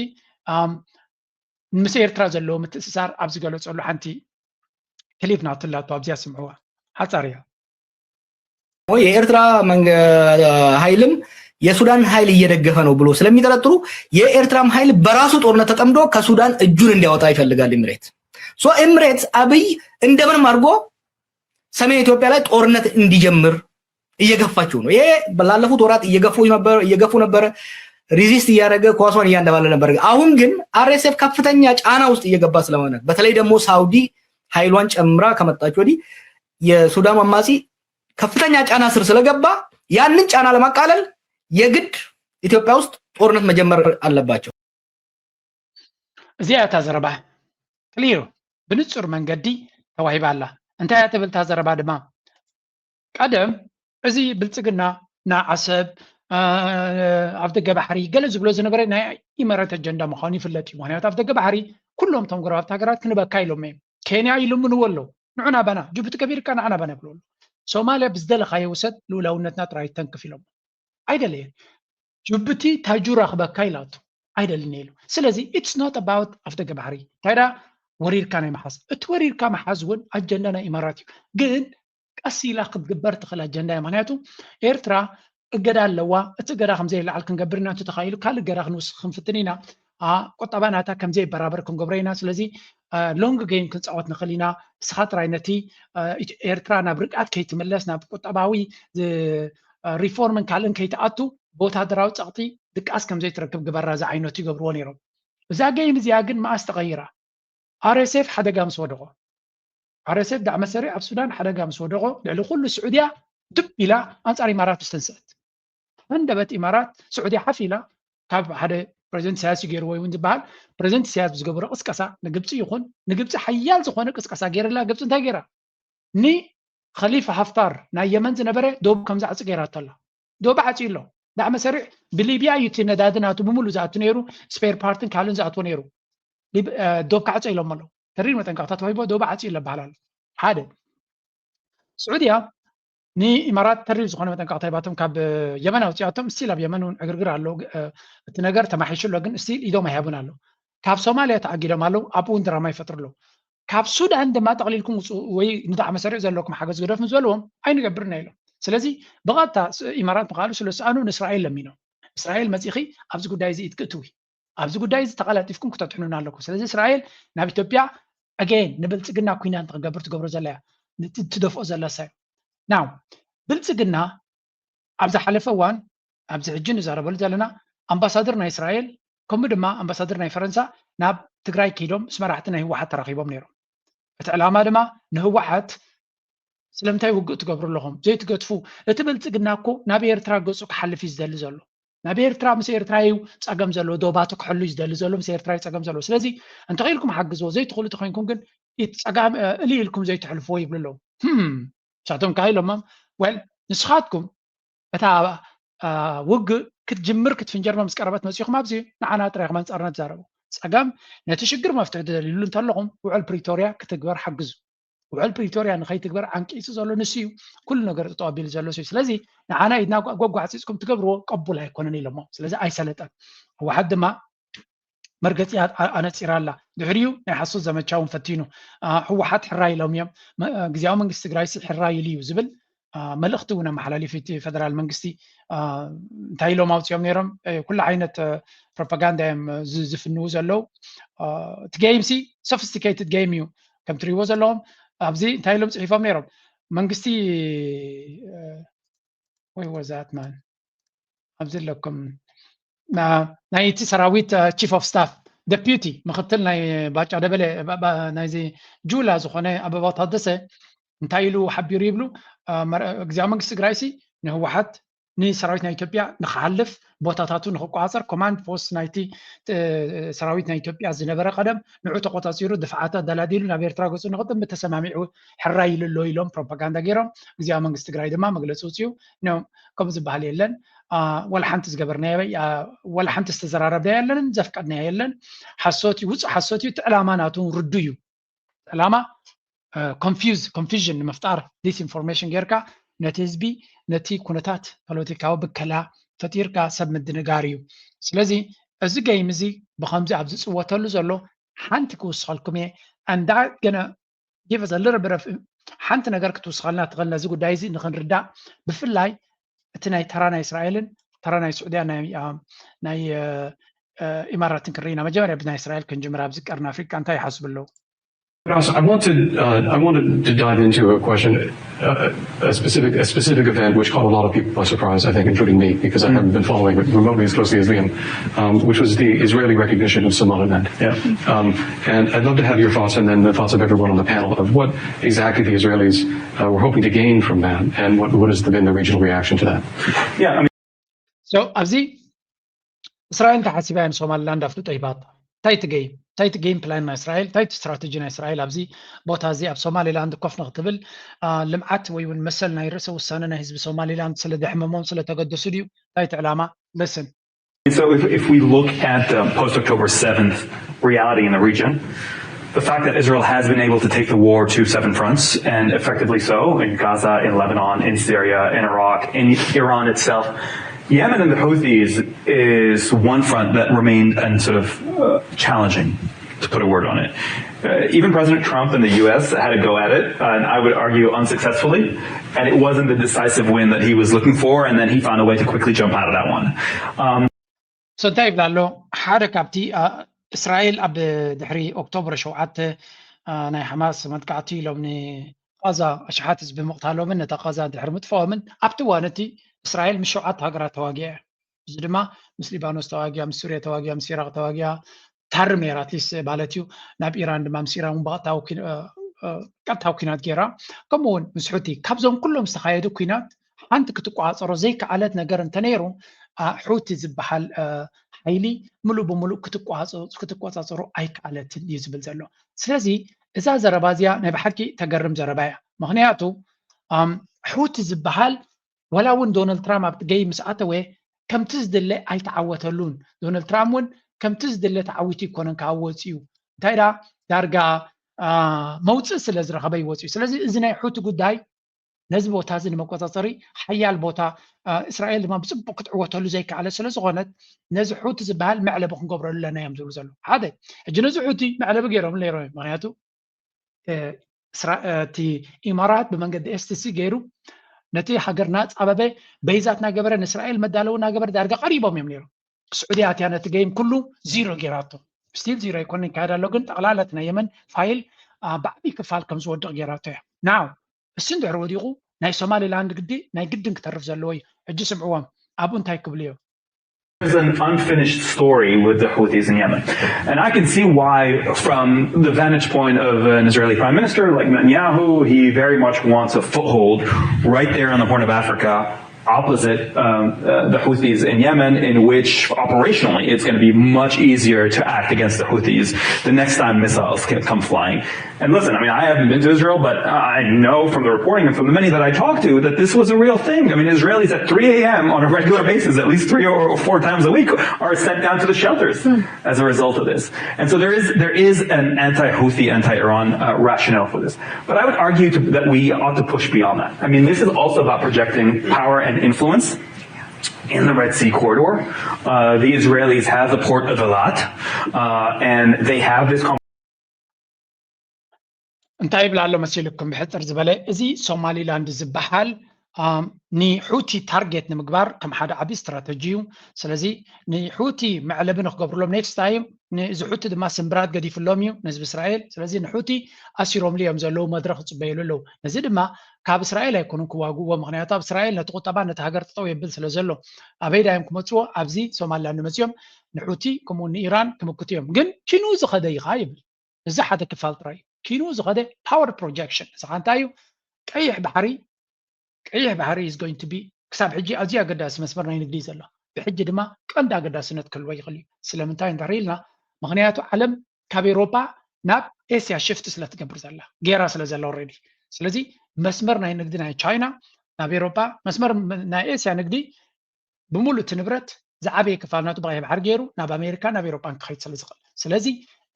ምስ ኤርትራ ዘለዎ ምትእስሳር ኣብ ዝገለጸሉ ሓንቲ ክሊፕ ናትላቶ ኣብዚኣ ስምዕዋ። ሓጻር እያ። የኤርትራ ኃይልም የሱዳን ኃይል እየደገፈ ነው ብሎ ስለሚጠረጥሩ የኤርትራም ኃይል በራሱ ጦርነት ተጠምዶ ከሱዳን እጁን እንዲያወጣ ይፈልጋል ኤምሬት። ሶ ኤምሬት አብይ እንደምንም አድርጎ ሰሜን ኢትዮጵያ ላይ ጦርነት እንዲጀምር እየገፋችው ነው። ይሄ ላለፉት ወራት እየገፉ ነበረ። ሪዚስት እያደረገ ኳሷን እያንደባለ ነበር። አሁን ግን አርኤስኤፍ ከፍተኛ ጫና ውስጥ እየገባ ስለሆነ በተለይ ደግሞ ሳውዲ ኃይሏን ጨምራ ከመጣች ወዲህ የሱዳኑ አማጺ ከፍተኛ ጫና ስር ስለገባ ያንን ጫና ለማቃለል የግድ ኢትዮጵያ ውስጥ ጦርነት መጀመር አለባቸው። እዚኣ እታ ዘረባ ክሊር ብንጹር መንገዲ ተዋሂባ ኣላ። እንታይ እያ ትብል እታ ዘረባ ድማ? ቀደም እዚ ብልጽግና ንዓሰብ ኣብ ደገ ባሕሪ ገለ ዝብሎ ዝነበረ ናይ ኢመረት ኣጀንዳ ምዃኑ ይፍለጥ እዩ። ምክንያቱ ኣብ ደገ ባሕሪ ኩሎም እቶም ጎረባብቲ ሃገራት ክንበካ ኢሎም እዮም። ኬንያ ይልምንዎ ኣለዉ። ንዑና ባና ጅቡቲ ከቢርካ ንዓና ባና ይብሉ ኣለዉ። ሶማልያ ብዝደለኻዮ ውሰድ ልኡላውነትና ጥራይ ተንክፍ ኢሎም ኣይደለየን። ጅቡቲ ታጁራ ክበካ ኢላቱ ኣይደልን ኢሉ። ስለዚ it's not about ኣፍ ደገ ባሕሪ እንታይ ዳ ወሪርካ ናይ መሓዝ እቲ ወሪርካ መሓዝ እውን ኣጀንዳ ናይ ኢማራት እዩ። ግን ቀስ ኢላ ክትግበር ትኽእል ኣጀንዳ እያ። ምክንያቱ ኤርትራ እገዳ ኣለዋ። እቲ እገዳ ከምዘይለዓል ክንገብር ኢና። እንተተኻኢሉ ካልእ እገዳ ክንውስኽ ክንፍትን ኢና። ቁጠባ ናታ ከምዘይበራበር ክንገብሮ ኢና። ስለዚ ሎንግ ጌም ክንፃወት ንኽእል ኢና። ንስኻ ጥራይ ነቲ ኤርትራ ናብ ርግኣት ከይትምለስ ናብ ቁጠባዊ ሪፎርምን ካልእን ከይትኣቱ ብወታደራዊ ፀቕጢ ድቃስ ከምዘይትረክብ ግበራ ዝዓይነቱ ይገብርዎ ነይሮም። እዛ ጌም እዚኣ ግን መኣስ ተቐይራ? ኣርኤስኤፍ ሓደጋ ምስ ወደቖ ኣርኤስኤፍ ዳዕመ ሰሪዕ ኣብ ሱዳን ሓደጋ ምስ ወደቖ ልዕሊ ኩሉ ስዑድያ ድብ ኢላ ኣንፃር ኢማራት ምስ ተንስአት ሃንደበት ኢማራት ስዑድያ ሓፍ ኢላ ካብ ሓደ ፕሬዚደንት ኢሳያስ እዩ ገይርዎ እውን ዝበሃል ፕሬዚደንት ኢሳያስ ብዝገበሮ ቅስቀሳ ንግብፂ ይኹን ንግብፂ ሓያል ዝኾነ ቅስቀሳ ገይርላ ግብፂ እንታይ ገይራ ንኸሊፋ ሃፍታር ናይ የመን ዝነበረ ዶብ ከም ዝዓፂ ገይራቶ ኣላ ዶብ ዓፂ ኣሎ ዳዕመ ሰሪዕ ብሊብያ እዩ እቲ ነዳዲ ናቱ ብምሉ ዝኣቱ ነይሩ ስፔር ፓርትን ካልእን ዝኣትዎ ነይሩ ዶብ ክዓፀ ኢሎም ኣለዉ ተሪር መጠንቀቕታ ተዋሂቦ ዶብ ዓፂ ኣሎ በሃል ኣሎ ሓደ ስዑድያ ንኢማራት ተሪር ዝኾነ መጠንቀቕታ ሂባቶም ካብ የመን ኣውፅኣቶም ስቲል ኣብ የመን እውን ዕግርግር ኣሎ እቲ ነገር ተማሒሹ ኣሎ ግን ስቲል ኢዶም ኣይሃቡን ኣሎ ካብ ሶማልያ ተኣጊዶም ኣለዉ ኣብኡ እውን ድራማ ይፈጥሩ ኣለዉ ካብ ሱዳን ድማ ጠቕሊልኩም ውፅኡ ወይ ንዳዕመ ሰሪዕ ዘለኩም ሓገዝ ግደፍ ምስ በልዎም ኣይንገብርና ኢሎም ስለዚ ብቐጥታ ኢማራት ምኻሉ ስለ ዝሰኣኑ ንእስራኤል ለሚኖም እስራኤል መፂኺ ኣብዚ ጉዳይ እዚ ኢድ ክእትዊ ኣብዚ ጉዳይ እዚ ተቐላጢፍኩም ክተጥሕኑና ኣለኩም ስለዚ እስራኤል ናብ ኢትዮጵያ ኣገን ንብልፅግና ኩናት ንክገብር ትገብሮ ዘላ እያ ትደፍኦ ዘላ ሳይ ናው ብልፅግና ኣብ ዝሓለፈ እዋን ኣብዚ ሕጂ ንዛረበሉ ዘለና ኣምባሳደር ናይ እስራኤል ከምኡ ድማ ኣምባሳደር ናይ ፈረንሳ ናብ ትግራይ ከይዶም ምስ መራሕቲ ናይ ህወሓት ተራኺቦም ነይሮም እቲ ዕላማ ድማ ንህወሓት ስለምንታይ ውግእ ትገብሩ ኣለኹም ዘይትገድፉ እቲ ብልፅግና እኮ ናብ ኤርትራ ገፁ ክሓልፍ እዩ ዝደሊ ዘሎ ናብ ኤርትራ ምስ ኤርትራ እዩ ፀገም ዘለዎ ዶባቱ ክሕሉ እዩ ዝደሊ ዘሎ ምስ ኤርትራ እዩ ፀገም ዘለዎ ስለዚ እንተኽኢልኩም ሓግዝዎ ዘይትኽእሉ ተኮይንኩም ግን ፀጋም እሊ ኢልኩም ዘይትሕልፍዎ ይብሉ ኣለዉ ንሳቶም ከዓ ኢሎሞም ወል ንስኻትኩም እታ ውግእ ክትጅምር ክትፍንጀር ምስ ቀረበት መፂኹም ኣብዚ ንዓና ጥራይ ኢኹም ኣንፃርና ትዛረቡ ፀገም ነቲ ሽግር መፍትሒ ትደልይሉ እንተለኹም ውዕል ፕሪቶርያ ክትግበር ሓግዙ ውዕል ፕሪቶርያ ንኸይትግበር ዓንቂፁ ዘሎ ንሱ እዩ ኩሉ ነገር ጠጠው ኣቢሉ ዘሎ እዩ ስለዚ ንዓና ኢድና ጓጓ ዓፂፅኩም ትገብርዎ ቀቡል ኣይኮነን ኢሎሞ ስለዚ ኣይሰለጠን ህወሓት ድማ መርገፂ ኣነፂራ ኣላ ድሕሪኡ ናይ ሓሶት ዘመቻ እውን ፈቲኑ ህወሓት ሕራይ ኢሎም እዮም ግዜያዊ መንግስቲ ትግራይ ሕራይ ኢሉ እዩ ዝብል መልእኽቲ እውን ኣመሓላሊፉ እቲ ፌደራል መንግስቲ እንታይ ኢሎም ኣውፅኦም ነይሮም ኩሉ ዓይነት ፕሮፓጋንዳ እዮም ዝፍንዉ ዘለዉ እቲ game ሲ sophisticated game እዩ ከም ትሪእዎ ዘለኹም ኣብዚ እንታይ ኢሎም ፅሒፎም ነይሮም መንግስቲ ወይ ወዛት ማን ኣብዚ ኣለኩም ናይ እቲ ሰራዊት chief of staff deputy ምክትል ናይ ባጫ ደበለ ናይዚ ጁላ ዝኾነ ኣበባው ታደሰ እንታይ ኢሉ ሓቢሩ ይብሉ ግዜያዊ መንግስቲ ትግራይሲ ንህወሓት ንሰራዊት ናይ ኢትዮጵያ ንክሓልፍ ቦታታቱ ንክቆፃፀር ኮማንድ ፖስት ናይቲ ሰራዊት ናይ ኢትዮጵያ ዝነበረ ቀደም ንዑ ተቆፃፂሩ ድፍዓት ኣደላዲሉ ናብ ኤርትራ ገፁ ንክጥምት ተሰማሚዑ ሕራይ ኢሉ ኣሎ ኢሎም ፕሮፓጋንዳ ገይሮም ግዜያዊ መንግስቲ ትግራይ ድማ መግለፂ ውፅኡ ከም ዝበሃል የለን ወላ ሓንቲ ዝገበርናዮ ወላ ሓንቲ ዝተዘራረብና የለንን ዘፍቀድናዮ የለን ሓሶት እዩ ውፁእ ሓሶት እዩ እቲ ዕላማ ናቱ ርዱ እዩ ዕላማ confuse confusion ንምፍጣር disinformation ጌርካ ነቲ ህዝቢ ነቲ ኩነታት ፖለቲካዊ ብከላ ፈጢርካ ሰብ ምድንጋር እዩ። ስለዚ እዚ game እዚ ብኸምዚ ኣብ ዝፅወተሉ ዘሎ ሓንቲ ክውስኸልኩም እየ። And that gonna give us a little bit of ሓንቲ ነገር ክትውስኸልና ትኽእል ነዚ ጉዳይ እዚ ንኽንርዳእ፣ ብፍላይ እቲ ናይ ተራ ናይ እስራኤልን ተራ ናይ ስዑድያ ናይ ኢማራትን ክንርኢና። መጀመርያ ብናይ እስራኤል ክንጅምር። ኣብዚ ቀርኒ ኣፍሪቃ እንታይ ይሓስቡ ኣለዉ? I wanted uh, I wanted to dive into a question, uh, a specific a specific event which caught a lot of people by surprise, I think, including me, because I haven't been following it remotely as closely as Liam, um, which was the Israeli recognition of Somaliland. Yeah. Um, and I'd love to have your thoughts, and then the thoughts of everyone on the panel, of what exactly the Israelis uh, were hoping to gain from that, and what what has been the regional reaction to that. Yeah. I mean, so ኣብዚ እስራኤል እንታይ ሓሲባ እያ ንሶማሊላንድ ኣፍልጦ ሂባታ? እንታይ እቲ game እንታይ እቲ game plan ናይ እስራኤል እንታይ እቲ strategy ናይ እስራኤል ኣብዚ ቦታ እዚ ኣብ ሶማሊላንድ ኮፍ ንክትብል ልምዓት ወይ እውን መሰል ናይ ርእሰ ውሳነ ናይ ህዝቢ ሶማሊላንድ ስለ ዘሕመሞም ስለ ተገደሱ ድዩ? እንታይ እቲ ዕላማ? Listen. So if, if we look at the post October seventh reality in the region, the fact that Israel has been able to take the war to seven fronts, and effectively so, in Gaza, in Lebanon, in Syria, in Iraq, in Iran itself, Yemen and the Houthis is one front that remained and sort of uh, challenging, to put a word on it. Uh, even President Trump in the U S had a go at it, uh, and I would argue unsuccessfully. And it wasn't the decisive win that he was looking for, and then he found a way to quickly jump out of that one. Um, so እንታይ ይብል ኣሎ? ሓደ ካብቲ እስራኤል ኣብ ድሕሪ ኦክቶበር ሸውዓተ ናይ ሓማስ መጥቃዕቲ ኢሎም ንቃዛ ኣሽሓት ህዝቢ ምቕታሎምን ነታ ቃዛ ድሕሪ ምጥፋኦምን ኣብቲ እዋን እቲ እስራኤል ምስ ሸውዓተ ሃገራት ተዋጊኣ እያ። እዚ ድማ ምስ ሊባኖስ ተዋጊኣ፣ ምስ ሱርያ ተዋጊኣ፣ ምስ ኢራቅ ተዋጊኣ ታርም ነይራ ኣትሊስት ማለት እዩ። ናብ ኢራን ድማ ምስ ኢራን እውን ብቐጥታዊ ኩን- እ፣ እ፣ ቀጥታዊ ኩናት ገይራ። ከምኡ እውን ምስ ሑቲ ካብዞም ኩሎም ዝተኻየዱ ኩናት ሓንቲ ክትቋፀሮ ዘይከኣለት ነገር እንተነይሩ አ፣ ሑቲ ዝበሃል እ፣ ሓይሊ ሙሉእ ብሙሉእ ክትቋፀ- ክትቆፃፀሮ ኣይከኣለትን እዩ ዝብል ዘሎ። ስለዚ እዛ ዘረባ እዚኣ ናይ ብሓቂ ተገርም ዘረባ እያ። ምክንያቱ ኣም፣ ሑቲ ዝበሃል ዋላ እውን ዶናልድ ትራምፕ ኣብቲ ገይ ምስ ኣተወ ከምቲ ዝድለ ኣይተዓወተሉን። ዶናልድ ትራምፕ እውን ከምቲ ዝድለ ተዓዊቱ ይኮነን ካብ ወፂኡ እንታይ ዳ ዳርጋ መውፅእ ስለ ዝረኸበ ይወፅኡ። ስለዚ እዚ ናይ ሑቲ ጉዳይ ነዚ ቦታ እዚ ንመቆፃፀሪ ሓያል ቦታ እስራኤል ድማ ብፅቡቅ ክትዕወተሉ ዘይከኣለ ስለዝኮነት ነዚ ሑቲ ዝበሃል መዕለቢ ክንገብረሉ ኣለና እዮም ዝብሉ ዘለዉ። ሓደ ሕጂ ነዚ ሑቲ መዕለቢ ገይሮም ነይሮም እዮም። ምክንያቱ እቲ ኢማራት ብመንገዲ ኤስቲሲ ገይሩ ነቲ ሃገር ናፃበበ በይዛት ናገበረ ንእስራኤል መዳለዊ ናገበረ ዳርጋ ቀሪቦም እዮም ነይሮም። ስዑዲ ኣትያ ነቲ ገይም ኩሉ ዚሮ ገይራቶ። ስቲል ዚሮ ኣይኮነ ይካየድ ኣሎ ግን ጠቕላላ እቲ ናይ የመን ፋይል ብዓብዪ ክፋል ከም ዝወድቕ ገይራቶ እያ። ናው እሱ እንድሕር ወዲቑ ናይ ሶማሊላንድ ግዲ ናይ ግድን ክተርፍ ዘለዎ እዩ። ሕጂ ስምዕዎም ኣብኡ እንታይ ክብሉ እዮም? There's an unfinished story with the Houthis in Yemen. And I can see why, from the vantage point of an Israeli prime minister like Netanyahu, he very much wants a foothold right there on the Horn of Africa, opposite um, uh, the Houthis in Yemen, in which operationally it's going to be much easier to act against the Houthis the next time missiles can come flying. And listen, I mean, I haven't been to Israel, but I know from the reporting and from the many that I talked to that this was a real thing. I mean, Israelis at three a.m. on a regular basis, at least three or four times a week, are sent down to the shelters as a result of this. And so there is there is an anti-Houthi, anti-Iran uh, rationale for this. But I would argue to, that we ought to push beyond that. I mean, this is also about projecting power and influence in the Red Sea corridor. Uh, the Israelis have the port of Eilat, uh, and they have this. እንታይ ይብል ኣሎ መሲልኩም? ብሕፅር ዝበለ እዚ ሶማሊላንድ ዝበሃል ንሑቲ ታርጌት ንምግባር ከም ሓደ ዓብዪ ስትራተጂ እዩ። ስለዚ ንሑቲ መዕለቢ ንክገብርሎም ኔክስት ታይም ንዚ ሑቲ ድማ ስምብራት ገዲፍሎም እዩ ንህዝቢ እስራኤል። ስለዚ ንሑቲ ኣሲሮምሉ እዮም ዘለዉ፣ መድረክ ይፅበይሉ ኣለዉ። ነዚ ድማ ካብ እስራኤል ኣይኮኑን ክዋግእዎ፣ ምክንያቱ ኣብ እስራኤል ነቲ ቁጠባ ነቲ ሃገር ጠጠው የብል ስለ ዘሎ ኣበይ ዳዮም ክመፅዎ ኣብዚ ሶማሊላንድ መፅኦም ንሑቲ ከምኡ ንኢራን ክምክቱ እዮም። ግን ኪኑ ዝኸደ ኢኻ ይብል። እዚ ሓደ ክፋል ጥራይ እዩ። ኪኑ ዝኸደ ፓወር ፕሮጀክሽን እዚ ከዓ እንታይ እዩ? ቀይሕ ባሕሪ ቀይሕ ባሕሪ is going to be ክሳብ ሕጂ ኣዝዩ ኣገዳሲ መስመር ናይ ንግዲ እዩ ዘሎ። ብሕጂ ድማ ቀንዲ ኣገዳስነት ክህልዎ ይኽእል እዩ። ስለምንታይ እንድሕር ኢልና ምክንያቱ ዓለም ካብ ኤሮፓ ናብ ኤስያ ሽፍት ስለትገብር ዘላ ገይራ ስለ ዘላ ኦልሬዲ። ስለዚ መስመር ናይ ንግዲ ናይ ቻይና ናብ ኤሮፓ መስመር ናይ ኤስያ ንግዲ ብምሉእ እቲ ንብረት ዝዓበየ ክፋል ናቱ ብቐይሕ ባሕሪ ገይሩ ናብ ኣሜሪካ ናብ ኤሮጳን ክኸይድ ስለ ዝኽእል። ስለዚ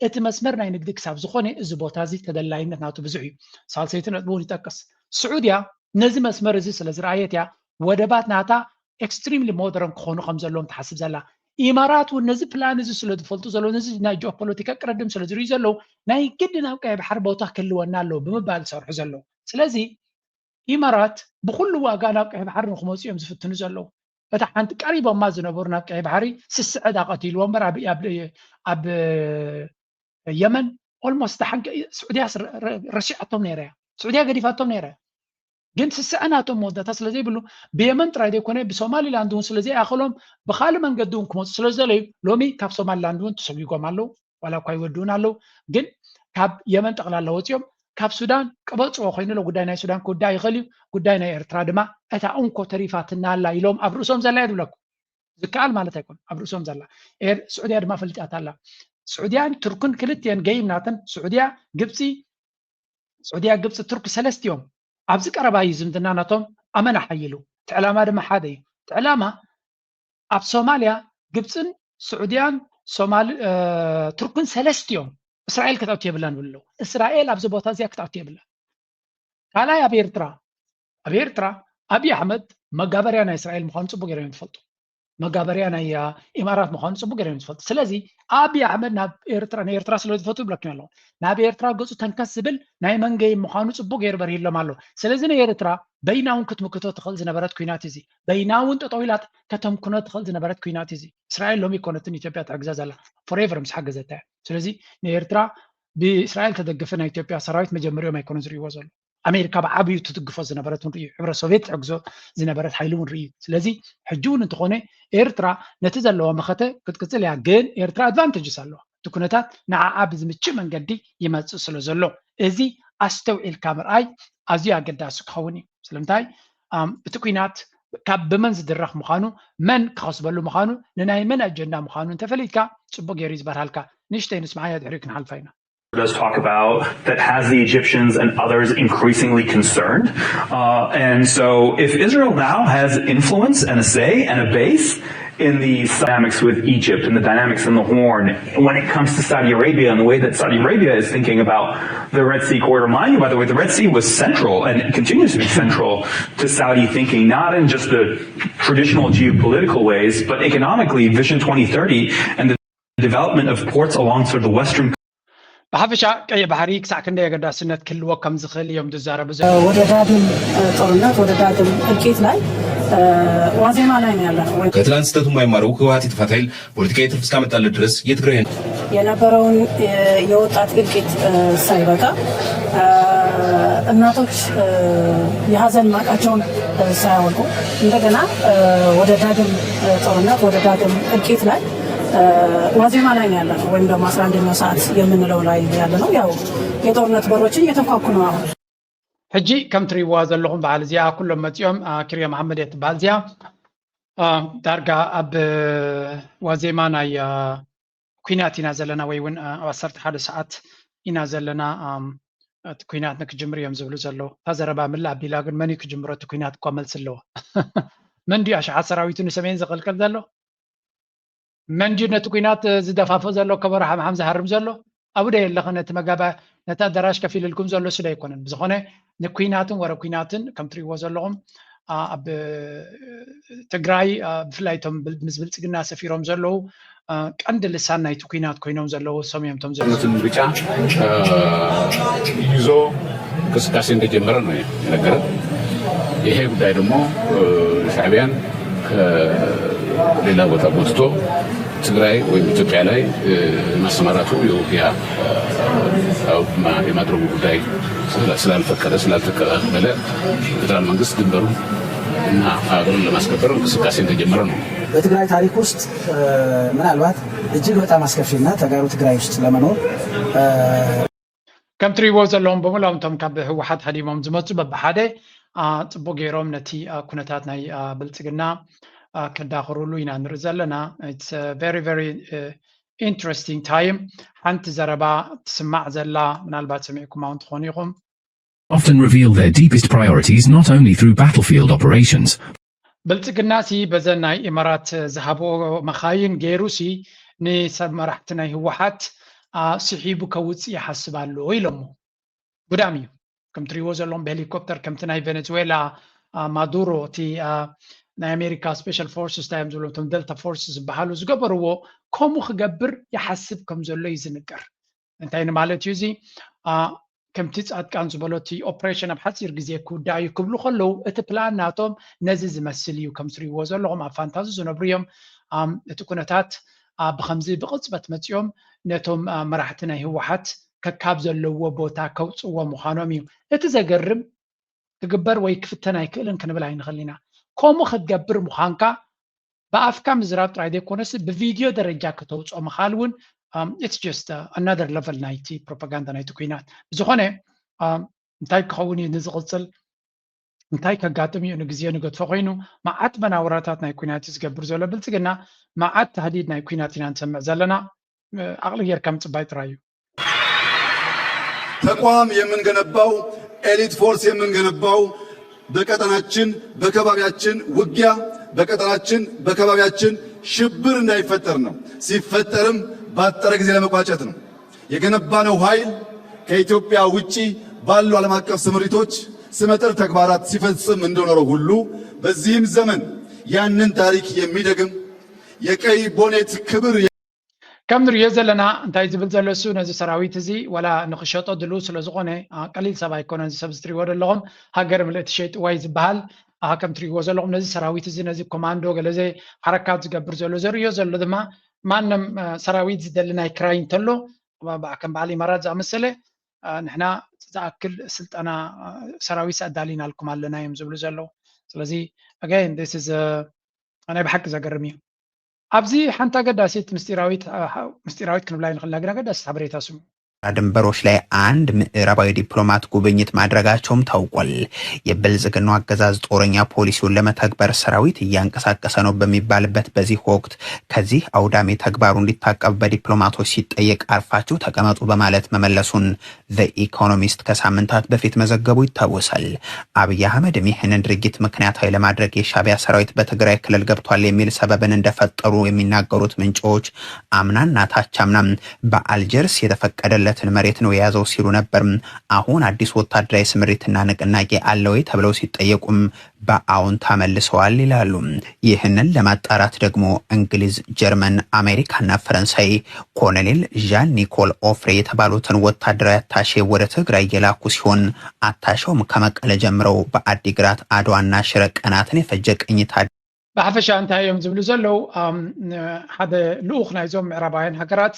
እቲ መስመር ናይ ንግዲ ክሳብ ዝኾነ እዚ ቦታ እዚ ተደላይነት ናቱ ብዙሕ እዩ። ሳልሰይቲ ነጥቢ እውን ይጠቅስ። ስዑድያ ነዚ መስመር እዚ ስለ ዝረኣየት እያ ወደባት ናታ extremely modern ክኾኑ ከም ዘለዎም ትሓስብ ዘላ። ኢማራት እውን ነዚ ፕላን እዚ ስለ ዝፈልጡ ዘለዉ፣ ነዚ ናይ ጂኦፖለቲካ ቅረድም ስለ ዝርእዩ ዘለዉ፣ ናይ ግድን ኣብ ቀይሕ ባሕሪ ቦታ ክህልወና ኣለዎ ብምባል ዝሰርሑ ዘለዉ። ስለዚ ኢማራት ብኩሉ ዋጋ ናብ ቀይሕ ባሕሪ ንክመፁ እዮም ዝፍትኑ ዘለዉ። እታ ሓንቲ ቀሪቦማ ዝነበሩ ናብ ቀይሕ ባሕሪ ስስዐ ዳ ቀቲልዎ እምበር ኣብ ኣብ ኣብ የመን ኦልሞስት ሓንቀ ስዑድያ ረሲዓቶም ነይራ እያ። ስዑድያ ገዲፋቶም ነይራ እያ። ግን ስስዐ ናቶም መወዳእታ ስለ ዘይብሉ ብየመን ጥራይ ዘይኮነ ብሶማሊላንድ እውን ስለ ዘይኣኸሎም ብካልእ መንገዲ እውን ክመፁ ስለ ዝደለዩ ሎሚ ካብ ሶማሊላንድ እውን ተሰጒጎም ኣለዉ። ዋላ እኳ ይወድኡን ኣለዉ፣ ግን ካብ የመን ጠቕላላ ወፂኦም ካብ ሱዳን ቅበፅዎ ኮይኑ ኣሎ። ጉዳይ ናይ ሱዳን ክውዳእ ይኽእል እዩ። ጉዳይ ናይ ኤርትራ ድማ እታ እንኮ ተሪፋትና ኣላ ኢሎም ኣብ ርእሶም ዘላ እየ ዝብለኩም። ዝከኣል ማለት ኣይኮን ኣብ ርእሶም ዘላ። ኤር- ስዑድያ ድማ ፈሊጣታ ኣላ። ስዑድያን ቱርክን ክልቲአን ገይም ናተን ስዑድያ ግብፂ ስዑድያ ግብፂ ቱርኪ ሰለስቲኦም ኣብዚ ቀረባ እዩ ዝምድና ናቶም ኣመና ሓይሉ። እቲ ዕላማ ድማ ሓደ እዩ። እቲ ዕላማ ኣብ ሶማልያ ግብፅን ስዑድያን ሶማል እ፣ ቱርክን ሰለስቲኦም እስራኤል ክትኣቱ የብላን ይብሉ ኣለዉ። እስራኤል ኣብዚ ቦታ እዚኣ ክትኣቱ የብላን። ካልኣይ ኣብ ኤርትራ ኣብ ኤርትራ ኣብይ ኣሕመድ መጋበርያ ናይ እስራኤል ምዃኑ ፅቡቅ ገይሮም እዮም ዝፈልጡ። መጋበርያ ናይ አ፣ ኢማራት ምዃኑ ፅቡቅ ገይሮም እዮም ዝፈልጡ። ስለዚ ኣብይ ኣሕመድ ናብ ኤርትራ ንኤርትራ ስለ ዝፈቱ ይብለኩም ኣለኹ ናብ ኤርትራ ገፁ ተንከስ ዝብል ናይ መንገይ ምዃኑ ፅቡቅ ገይሩ በርሂሎም ኣሎ። ስለዚ ንኤርትራ በይና እውን ክትምክቶ ትኽእል ዝነበረት ኩናት እዚ በይና እውን ጠጠው ኢላት ከተምክኖ ትኽእል ዝነበረት ኩናት እዚ እስራኤል ሎሚ ኮነትን ኢትዮጵያ ትሕግዛ ዘላ ፎሬቨር ምስ ሓገዘታ እያ። ስለዚ ንኤርትራ ብእስራኤል ተደግፈ ናይ ኢትዮጵያ ሰራዊት መጀመሪኦም ኣይኮነ ዝርእይዎ ዘሎ ኣሜሪካ ብዓብዩ ትድግፎ ዝነበረት እውን ርእዩ ሕብረት ሶቪየት ትሕግዞ ዝነበረት ሓይሊ እውን ርእዩ። ስለዚ ሕጂ እውን እንተኾነ ኤርትራ ነቲ ዘለዋ መኸተ ክትቅፅል እያ። ግን ኤርትራ ኣድቫንቴጅስ ኣለዋ። እቲ ኩነታት ንዓዓ ብዝምችእ መንገዲ ይመፅእ ስለ ዘሎ እዚ ኣስተውዒልካ ምርኣይ ኣዝዩ ኣገዳሲ ክኸውን እዩ። ስለምንታይ እቲ ኩናት ካብ ብመን ዝድረኽ ምዃኑ መን ክኸስበሉ ምዃኑ ንናይ መን ኣጀንዳ ምዃኑ እንተፈሊጥካ ፅቡቅ ገይሩ ዝበርሃልካ። ንእሽተይ ንስምዓያ ድሕሪኡ ክንሓልፋ ኢና። does talk about that has the Egyptians and others increasingly concerned. Uh, and so, if Israel now has influence and a say and a base in the dynamics with Egypt and the dynamics in the Horn, when it comes to Saudi Arabia and the way that Saudi Arabia is thinking about the Red Sea corridor, mind you, by the way, the Red Sea was central and continues to be central to Saudi thinking, not in just the traditional geopolitical ways, but economically, Vision twenty thirty and the development of ports along sort of the western ብሓፈሻ ቀይሕ ባሕሪ ክሳዕ ክንደይ ኣገዳስነት ክህልዎ ከም ዝኽእል እዮም ዝዛረቡ ዘለዉ። ወደ ዳግም ጦርነት ወደ ዳግም እልቂት ላይ ዋዜማ ላይ ነው ያለነው። ከትላንት ስህተቱ የማይማረው ህወሓት የጥፋት ኃይል ፖለቲካዊ ትርፍ እስካመጣለት ድረስ የትግራይ የነበረውን የወጣት እልቂት ሳይበቃ እናቶች የሀዘን ማቃቸውን ሳያወልቁ እንደገና ወደ ዳግም ጦርነት ወደ ዳግም እልቂት ላይ ዋዜማ ላይ ያለ ነው ወይም ደግሞ አስራ አንደኛው ሰዓት የምንለው ላይ ያለ ነው። ያው የጦርነት በሮችን እየተንኳኩ ነው አሁን። ሕጂ ከም ትሪእዋ ዘለኹም በዓል እዚኣ ኩሎም መፂኦም ክሪያ መሓመድ እየ ትበሃል እዚኣ ዳርጋ ኣብ ዋዜማ ናይ ኩናት ኢና ዘለና ወይ እውን ኣብ ዓሰርተ ሓደ ሰዓት ኢና ዘለና እቲ ኩናት ንክጅምር እዮም ዝብሉ ዘለዉ እታ ዘረባ ምላ ኣቢላ ግን መን እዩ ክጅምሮ እቲ ኩናት እኳ መልሲ ኣለዎ መን ድዩ ኣሽሓት ሰራዊቱ ንሰሜን ዘቐልቀል ዘሎ መን ድዩ ነቲ ኩናት ዝደፋፍእ ዘሎ ከበሮ ሓምሓም ዝሃርም ዘሎ ኣብኡ ዶ የለኸ ነቲ መጋባ ነቲ ኣዳራሽ ከፊልልኩም ዘሎ ስለ ኣይኮነን ብዝኾነ ንኩናትን ወረ ኩናትን ከም ትሪእዎ ዘለኹም ኣብ ትግራይ ብፍላይ ቶም ምስ ብልፅግና ሰፊሮም ዘለዉ ቀንዲ ልሳን ናይቲ ኩናት ኮይኖም ዘለዉ ሰሚዮም ቶም ዘለዉ ምርጫ ይዞ እንቅስቃሴ እንደጀመረ ነው የነገረን። ይሄ ጉዳይ ደግሞ ሻዕቢያን ከሌላ ቦታ ጎትቶ ትግራይ ወይም ኢትዮጵያ ላይ ማሰማራቱ የውጊያ የማድረጉ ጉዳይ ስላልፈቀደ ስላልተቀበለ ፌዴራል መንግስት ድንበሩን እና ሀገሩን ለማስከበር እንቅስቃሴ እንደጀመረ ነው። በትግራይ ታሪክ ውስጥ ምናልባት እጅግ በጣም አስከፊና ተጋሩ ትግራይ ውስጥ ለመኖር ከም ትሪእዎ ዘለኹም ብምሎም እቶም ካብ ህወሓት ሃዲሞም ዝመፁ በብሓደ ፅቡቅ ገይሮም ነቲ ኩነታት ናይ ብልፅግና ከዳኽሩሉ ኢና ንርኢ ዘለና very very interesting time ሓንቲ ዘረባ ትስማዕ ዘላ ምናልባት ሰሚዕኩማ እውን ትኾኑ ኢኹም often reveal their deepest priorities not only through battlefield operations ብልፅግናሲ በዘን ናይ ኢማራት ዝሃብኦ መኻይን ገይሩሲ ንሰብ መራሕቲ ናይ ህወሓት ስሒቡ ከውፅእ ይሓስብ ኣሎ ኢሎሞ ጉዳም እዩ ከም ትሪእዎ ዘለኹም ብሄሊኮፕተር ከምቲ ናይ ቬኔዙዌላ ማዱሮ እቲ ናይ ኣሜሪካ ስፔሻል ፎርስስ እንታይ እዮም ዝብሎም እቶም ደልታ ፎርስ ዝበሃሉ ዝገበርዎ ከምኡ ክገብር ይሓስብ ከም ዘሎ እዩ ዝንገር። እንታይ ንማለት እዩ እዚ? ከምቲ ፃድቃን ዝበሎ እቲ ኦፕሬሽን ኣብ ሓፂር ግዜ ክውዳእ እዩ ክብሉ ከለዉ እቲ ፕላን ናቶም ነዚ ዝመስል እዩ። ከም ትሪእዎ ዘለኹም ኣብ ፋንታዚ ዝነብሩ እዮም። እቲ ኩነታት ብከምዚ ብቕፅበት መፂኦም ነቶም መራሕቲ ናይ ህወሓት ከካብ ዘለዎ ቦታ ከውፅዎ ምዃኖም እዩ። እቲ ዘገርም ክግበር ወይ ክፍተን ኣይክእልን ክንብል ኣይንኽእል ኢና። ከምኡ ክትገብር ምዃንካ ብኣፍካ ምዝራብ ጥራይ ዘይኮነስ ብቪድዮ ደረጃ ከተውፅኦ ምኻል እውን it's just another level ናይቲ ፕሮፓጋንዳ ናይቲ ኩናት። ብዝኾነ እንታይ ክኸውን እዩ ንዝቕፅል እንታይ ከጋጥም እዩ ንግዜ ንገድፎ ኮይኑ መዓት መናውራታት ናይ ኩናት ዝገብር ዘሎ ብልፅግና መዓት ታህዲድ ናይ ኩናት ኢና ንሰምዕ ዘለና። ዓቕሊ ጌርካ ምፅባይ ጥራይ እዩ። ተቋም የምንገነባው ኤሊት ፎርስ የምንገነባው በቀጠናችን በከባቢያችን ውጊያ በቀጠናችን በከባቢያችን ሽብር እንዳይፈጠር ነው። ሲፈጠርም ባጠረ ጊዜ ለመቋጨት ነው። የገነባነው ኃይል ከኢትዮጵያ ውጪ ባሉ ዓለም አቀፍ ስምሪቶች ስመጥር ተግባራት ሲፈጽም እንደኖረው ሁሉ በዚህም ዘመን ያንን ታሪክ የሚደግም የቀይ ቦኔት ክብር ከም ንሪኦ ዘለና እንታይ ዝብል ዘሎ እሱ ነዚ ሰራዊት እዚ ወላ ንክሸጦ ድልው ስለ ዝኾነ ቀሊል ሰብ ኣይኮነን። እዚ ሰብ ዝትሪእዎ ዘለኹም ሃገር ምልእቲ ሸይጥዋ እዩ ዝበሃል። ከም ትሪእዎ ዘለኹም ነዚ ሰራዊት እዚ ነዚ ኮማንዶ ገለዘ ሓረካት ዝገብር ዘሎ ዘርእዮ ዘሎ ድማ ማንም ሰራዊት ዝደሊ ናይ ክራይ እንተሎ ከም በዓል ኢማራት ዝኣመሰለ ንሕና ዝኣክል ስልጠና ሰራዊት ኣዳሊናልኩም ኣለና እዮም ዝብሉ ዘለዉ። ስለዚ again this is ናይ ብሓቂ ዘገርም እዩ። ኣብዚ ሓንቲ ኣገዳሲት ምስጢራዊት ምስጢራዊት ክንብላ ንኽእልና ግን ኣገዳሲት ሓበሬታ ስሙ። ድንበሮች ላይ አንድ ምዕራባዊ ዲፕሎማት ጉብኝት ማድረጋቸውም ታውቋል። የብልጽግናው አገዛዝ ጦረኛ ፖሊሲውን ለመተግበር ሰራዊት እያንቀሳቀሰ ነው በሚባልበት በዚህ ወቅት ከዚህ አውዳሚ ተግባሩ እንዲታቀብ በዲፕሎማቶች ሲጠየቅ አርፋችሁ ተቀመጡ በማለት መመለሱን ኢኮኖሚስት ከሳምንታት በፊት መዘገቡ ይታወሳል። አብይ አህመድም ይህንን ድርጊት ምክንያታዊ ለማድረግ የሻቢያ ሰራዊት በትግራይ ክልል ገብቷል የሚል ሰበብን እንደፈጠሩ የሚናገሩት ምንጮች አምናና ታቻምና በአልጀርስ የተፈቀደለትን መሬት ነው የያዘው ሲሉ ነበር። አሁን አዲስ ወታደራዊ ስምሪትና ንቅናቄ አለ ወይ ተብለው ሲጠየቁም በአዎንታ መልሰዋል ይላሉ። ይህንን ለማጣራት ደግሞ እንግሊዝ፣ ጀርመን፣ አሜሪካና ፈረንሳይ ኮሎኔል ዣን ኒኮል ኦፍሬ የተባሉትን ወታደራዊ አታሼ ወደ ትግራይ የላኩ ሲሆን አታሼውም ከመቀለ ጀምረው በአዲግራት፣ አድዋና ሽረ ቀናትን የፈጀ ቅኝት ብሓፈሻ እንታይ እዮም ዝብሉ ዘለዉ? ሓደ ልኡኽ ናይዞም ምዕራባውያን ሃገራት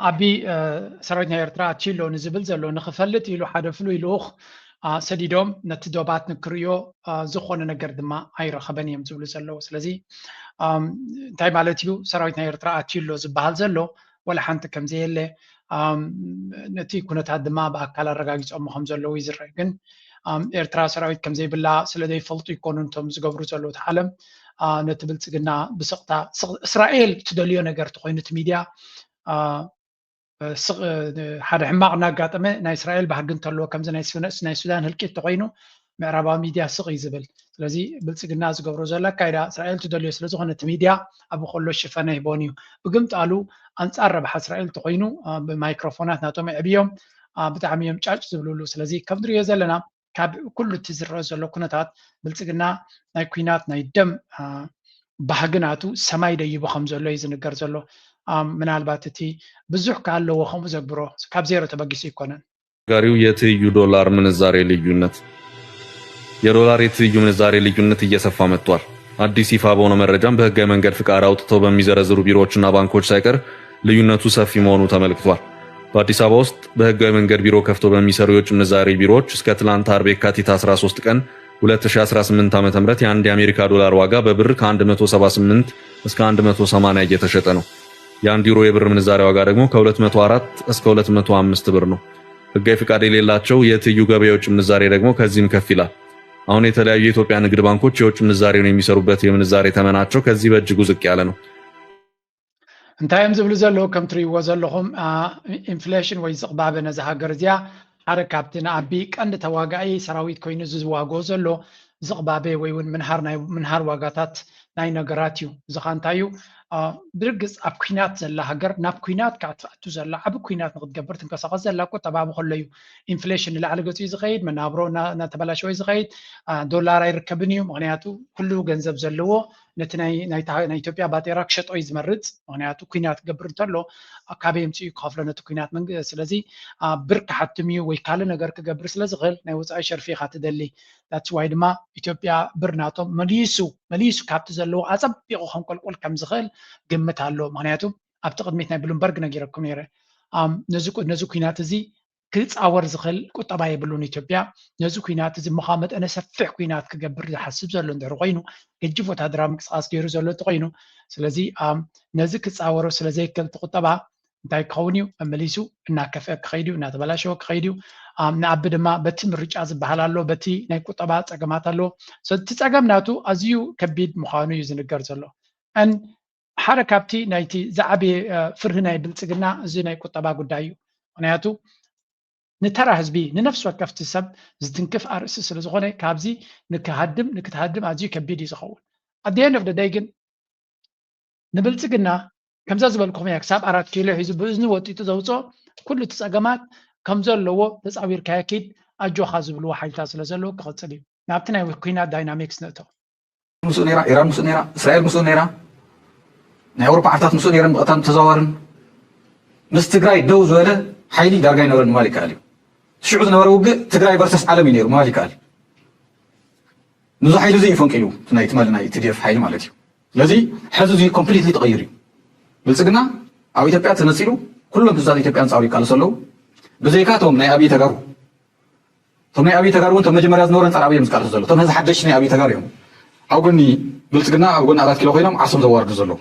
ኣቢ ሰራዊት ናይ ኤርትራ ኣትዩ ኣሎ ንዝብል ዘሎ ንክፈልጥ ኢሉ ሓደ ፍሉይ ልኡኽ ሰዲዶም ነቲ ዶባት ንክርእዮ ዝኾነ ነገር ድማ ኣይረኸበን እዮም ዝብሉ ዘለዉ። ስለዚ እንታይ ማለት እዩ? ሰራዊት ናይ ኤርትራ ኣትዩ ኣሎ ዝበሃል ዘሎ ወላ ሓንቲ ከም ዘየለ ነቲ ኩነታት ድማ ብኣካል ኣረጋጊጾሞ ከም ዘለዉ ይዝረእ። ግን ኤርትራ ሰራዊት ከም ዘይብላ ስለ ዘይፈልጡ ይኮኑ እንቶም ዝገብሩ ዘለዉ እቲ ዓለም ነቲ ብልጽግና ብስቕታ እስራኤል ትደልዮ ነገር ተኮይኑ እቲ ሚድያ ሓደ ሕማቕ እናጋጠመ ናይ እስራኤል ባህጊ እንተለዎ ከምዚ ናይ ሱዳን ህልቂት ተኮይኑ ምዕራባዊ ሚድያ ስቕ እዩ ዝብል። ስለዚ ብልፅግና ዝገብሮ ዘሎ ኣካይዳ እስራኤል ትደልዮ ስለዝኾነ እቲ ሚድያ ኣብ ከሎ ሽፈነ ይህቦን እዩ። ብግምጣሉ ኣንፃር ረብሓ እስራኤል ተኮይኑ ብማይክሮፎናት ናቶም የዕብዮም ብጣዕሚ እዮም ጫጭ ዝብልሉ። ስለዚ ከም ንሪኦ ዘለና ካብ ኩሉ እቲ ዝረአ ዘሎ ኩነታት ብልፅግና ናይ ኩናት ናይ ደም ባህጊ ናቱ ሰማይ ደይቡ ከም ዘሎ እዩ ዝንገር ዘሎ። ምናልባት እቲ ብዙሕ ከ ኣለዎ ከምኡ ዘግብሮ ካብ ዜሮ ተበጊሱ ኣይኮነን። ጋሪው የትይዩ ዶላር ምንዛሬ ልዩነት የዶላር የትይዩ ምንዛሬ ልዩነት እየሰፋ መጥቷል። አዲስ ይፋ በሆነ መረጃም በህጋዊ መንገድ ፍቃድ አውጥተው በሚዘረዝሩ ቢሮዎችና ባንኮች ሳይቀር ልዩነቱ ሰፊ መሆኑ ተመልክቷል። በአዲስ አበባ ውስጥ በህጋዊ መንገድ ቢሮ ከፍተው በሚሰሩ የውጭ ምንዛሬ ቢሮዎች እስከ ትላንት አርብ የካቲት አስራ ሶስት ቀን ሁለት ሺ አስራ ስምንት ዓመተ ምህረት የአንድ የአሜሪካ ዶላር ዋጋ በብር ከአንድ መቶ ሰባ ስምንት እስከ አንድ መቶ ሰማንያ እየተሸጠ ነው። የአንድ ዩሮ የብር ምንዛሬ ዋጋ ደግሞ ከሁለት መቶ አራት እስከ ሁለት መቶ አምስት ብር ነው። ህጋዊ ፍቃድ የሌላቸው የትይዩ ገበያ የውጭ ምንዛሬ ደግሞ ከዚህም ከፍ ይላል። አሁን የተለያዩ የኢትዮጵያ ንግድ ባንኮች የውጭ ምንዛሬውን የሚሰሩበት የምንዛሬ ተመናቸው ከዚህ በእጅጉ ዝቅ ያለ ነው። እንታይ እዮም ዝብሉ ዘለዉ? ከም ትርእይዎ ዘለኹም ኢንፍሌሽን ወይ ዝቕባበ ነዚ ሃገር እዚኣ ሓደ ካብቲ ንኣቢ ቀንዲ ተዋጋኢ ሰራዊት ኮይኑ ዝዋግኦ ዘሎ ዝቕባበ ወይ እውን ምንሃር ናይ ምንሃር ዋጋታት ናይ ነገራት እዩ። እዚ ኸኣ እንታይ እዩ? ብርግጽ ኣብ ኩናት ዘላ ሃገር ናብ ኩናት ክትኣቱ ዘላ ዓቢ ኩናት ንክትገብር ትንቀሳቐስ ዘላ ቁጠባ ብኸሎ እዩ። ኢንፍሌሽን ንላዕሊ ገጺኡ ዝኸይድ፣ መናብሮ እናተበላሸወ እዩ ዝኸይድ፣ ዶላር ኣይርከብን እዩ። ምኽንያቱ ኩሉ ገንዘብ ዘለዎ ነቲ ናይ ኢትዮጵያ ባጤራ ክሸጦ እዩ ዝመርጽ። ምኽንያቱ ኩናት ክገብር እንተሎ ካበይ ኣምጺኡ ክኸፍሎ ነቲ ኩናት መንግ ስለዚ ብር ክሓትም እዩ ወይ ካልእ ነገር ክገብር ስለ ዝኽእል ናይ ወጻኢ ሸርፊ ኢኻ ትደሊ። That's why ድማ ኢትዮጵያ ብር ናቶም መሊሱ መሊሱ ካብቲ ዘለዎ ኣጸቢቑ ከንቆልቁል ከም ዝኽእል ግምት ኣሎ። ምኽንያቱ ኣብቲ ቅድሚት ናይ ብሉምበርግ ነጊረኩም ነይረ። ነዚ ኩናት እዚ ክጻወር ዝኽእል ቁጠባ የብሉን ኢትዮጵያ። ነዚ ኩናት እዚ ምዃ መጠነ ሰፊሕ ኩናት ክገብር ዝሓስብ ዘሎ እንድሕር ኮይኑ፣ ገጅፍ ወታደራዊ ምንቅስቃስ ገይሩ ዘሎ እንተኾይኑ፣ ስለዚ ነዚ ክጻወሮ ስለ ዘይክእል እቲ ቁጠባ እንታይ ክኸውን እዩ? መመሊሱ እናከፍአ ክኸይድ እዩ፣ እናተበላሸወ ክኸይድ እዩ። ንኣቢ ድማ በቲ ምርጫ ዝበሃል ኣሎ፣ በቲ ናይ ቁጠባ ጸገማት ኣሎ። እቲ ጸገም ናቱ ኣዝዩ ከቢድ ምዃኑ እዩ ዝንገር ዘሎ። ሓደ ካብቲ ናይቲ ዝዓበየ ፍርሂ ናይ ብልጽግና እዚ ናይ ቁጠባ ጉዳይ እዩ። ምኽንያቱ ንተራ ህዝቢ ንነፍሲ ወከፍቲ ሰብ ዝትንክፍ ኣርእስቲ ስለ ዝኾነ ካብዚ ንክሃድም ንክትሃድም ኣዝዩ ከቢድ እዩ ዝኸውን። At the end of the day ግን ንብልጽግና ከምዛ ዝበልኩኹም እያ ክሳብ ኣራት ኪሎ ሒዙ ብእዝኒ ወጢጡ ዘውፅኦ ኩሉ እቲ ፀገማት ከም ዘለዎ ተፃዊርካዮ ኪድ ኣጆኻ ዝብልዎ ሓይልታት ስለ ዘለዉ ክቕፅል እዩ። ናብቲ ናይ ኩናት ዳይናሚክስ ንእቶ። ምስኡ ነይራ፣ ኢራን ምስኡ ነይራ፣ እስራኤል ምስኡ ነይራ፣ ናይ ኣውሮፓ ዓርታት ምስኡ ነይረን ብቐጥታን ብተዘዋዋርን። ምስ ትግራይ ደው ዝበለ ሓይሊ ዳርጋ ኣይነበረን ምባል ይከኣል እዩ። ሽዑ ዝነበረ ውግእ ትግራይ ቨርሰስ ዓለም እዩ ነይሩ ምባል ይከኣል እዩ። ንዚ ሓይሊ እዚ እዩ ፈንቂሉ፣ እቲ ናይ ትማሊ ናይ ቲ ዲ ኤፍ ሓይሊ ማለት እዩ። ስለዚ ሕዚ እዚ ኮምፕሊትሊ ተቐይሩ እዩ። ብልፅግና ኣብ ኢትዮጵያ ተነፂሉ ኩሎም ህዝብታት ኢትዮጵያ ኣንፃሩ ይቃለሱ ኣለዉ። ብዘይካ እቶም ናይ ኣብይ ተጋሩ እቶም ናይ ኣብይ ተጋሩ እውን እቶም መጀመርያ ዝነበሩ ኣንፃር ኣብይ እዮም ዝቃለሱ ዘለዉ። እቶም ሕዚ ሓደሽቲ ናይ ኣብይ ተጋሩ እዮም ኣብ ጎኒ ብልፅግና ኣብ ጎኒ ኣራት ኪሎ ኮይኖም ዓርሶም ዘዋርዱ ዘለዉ።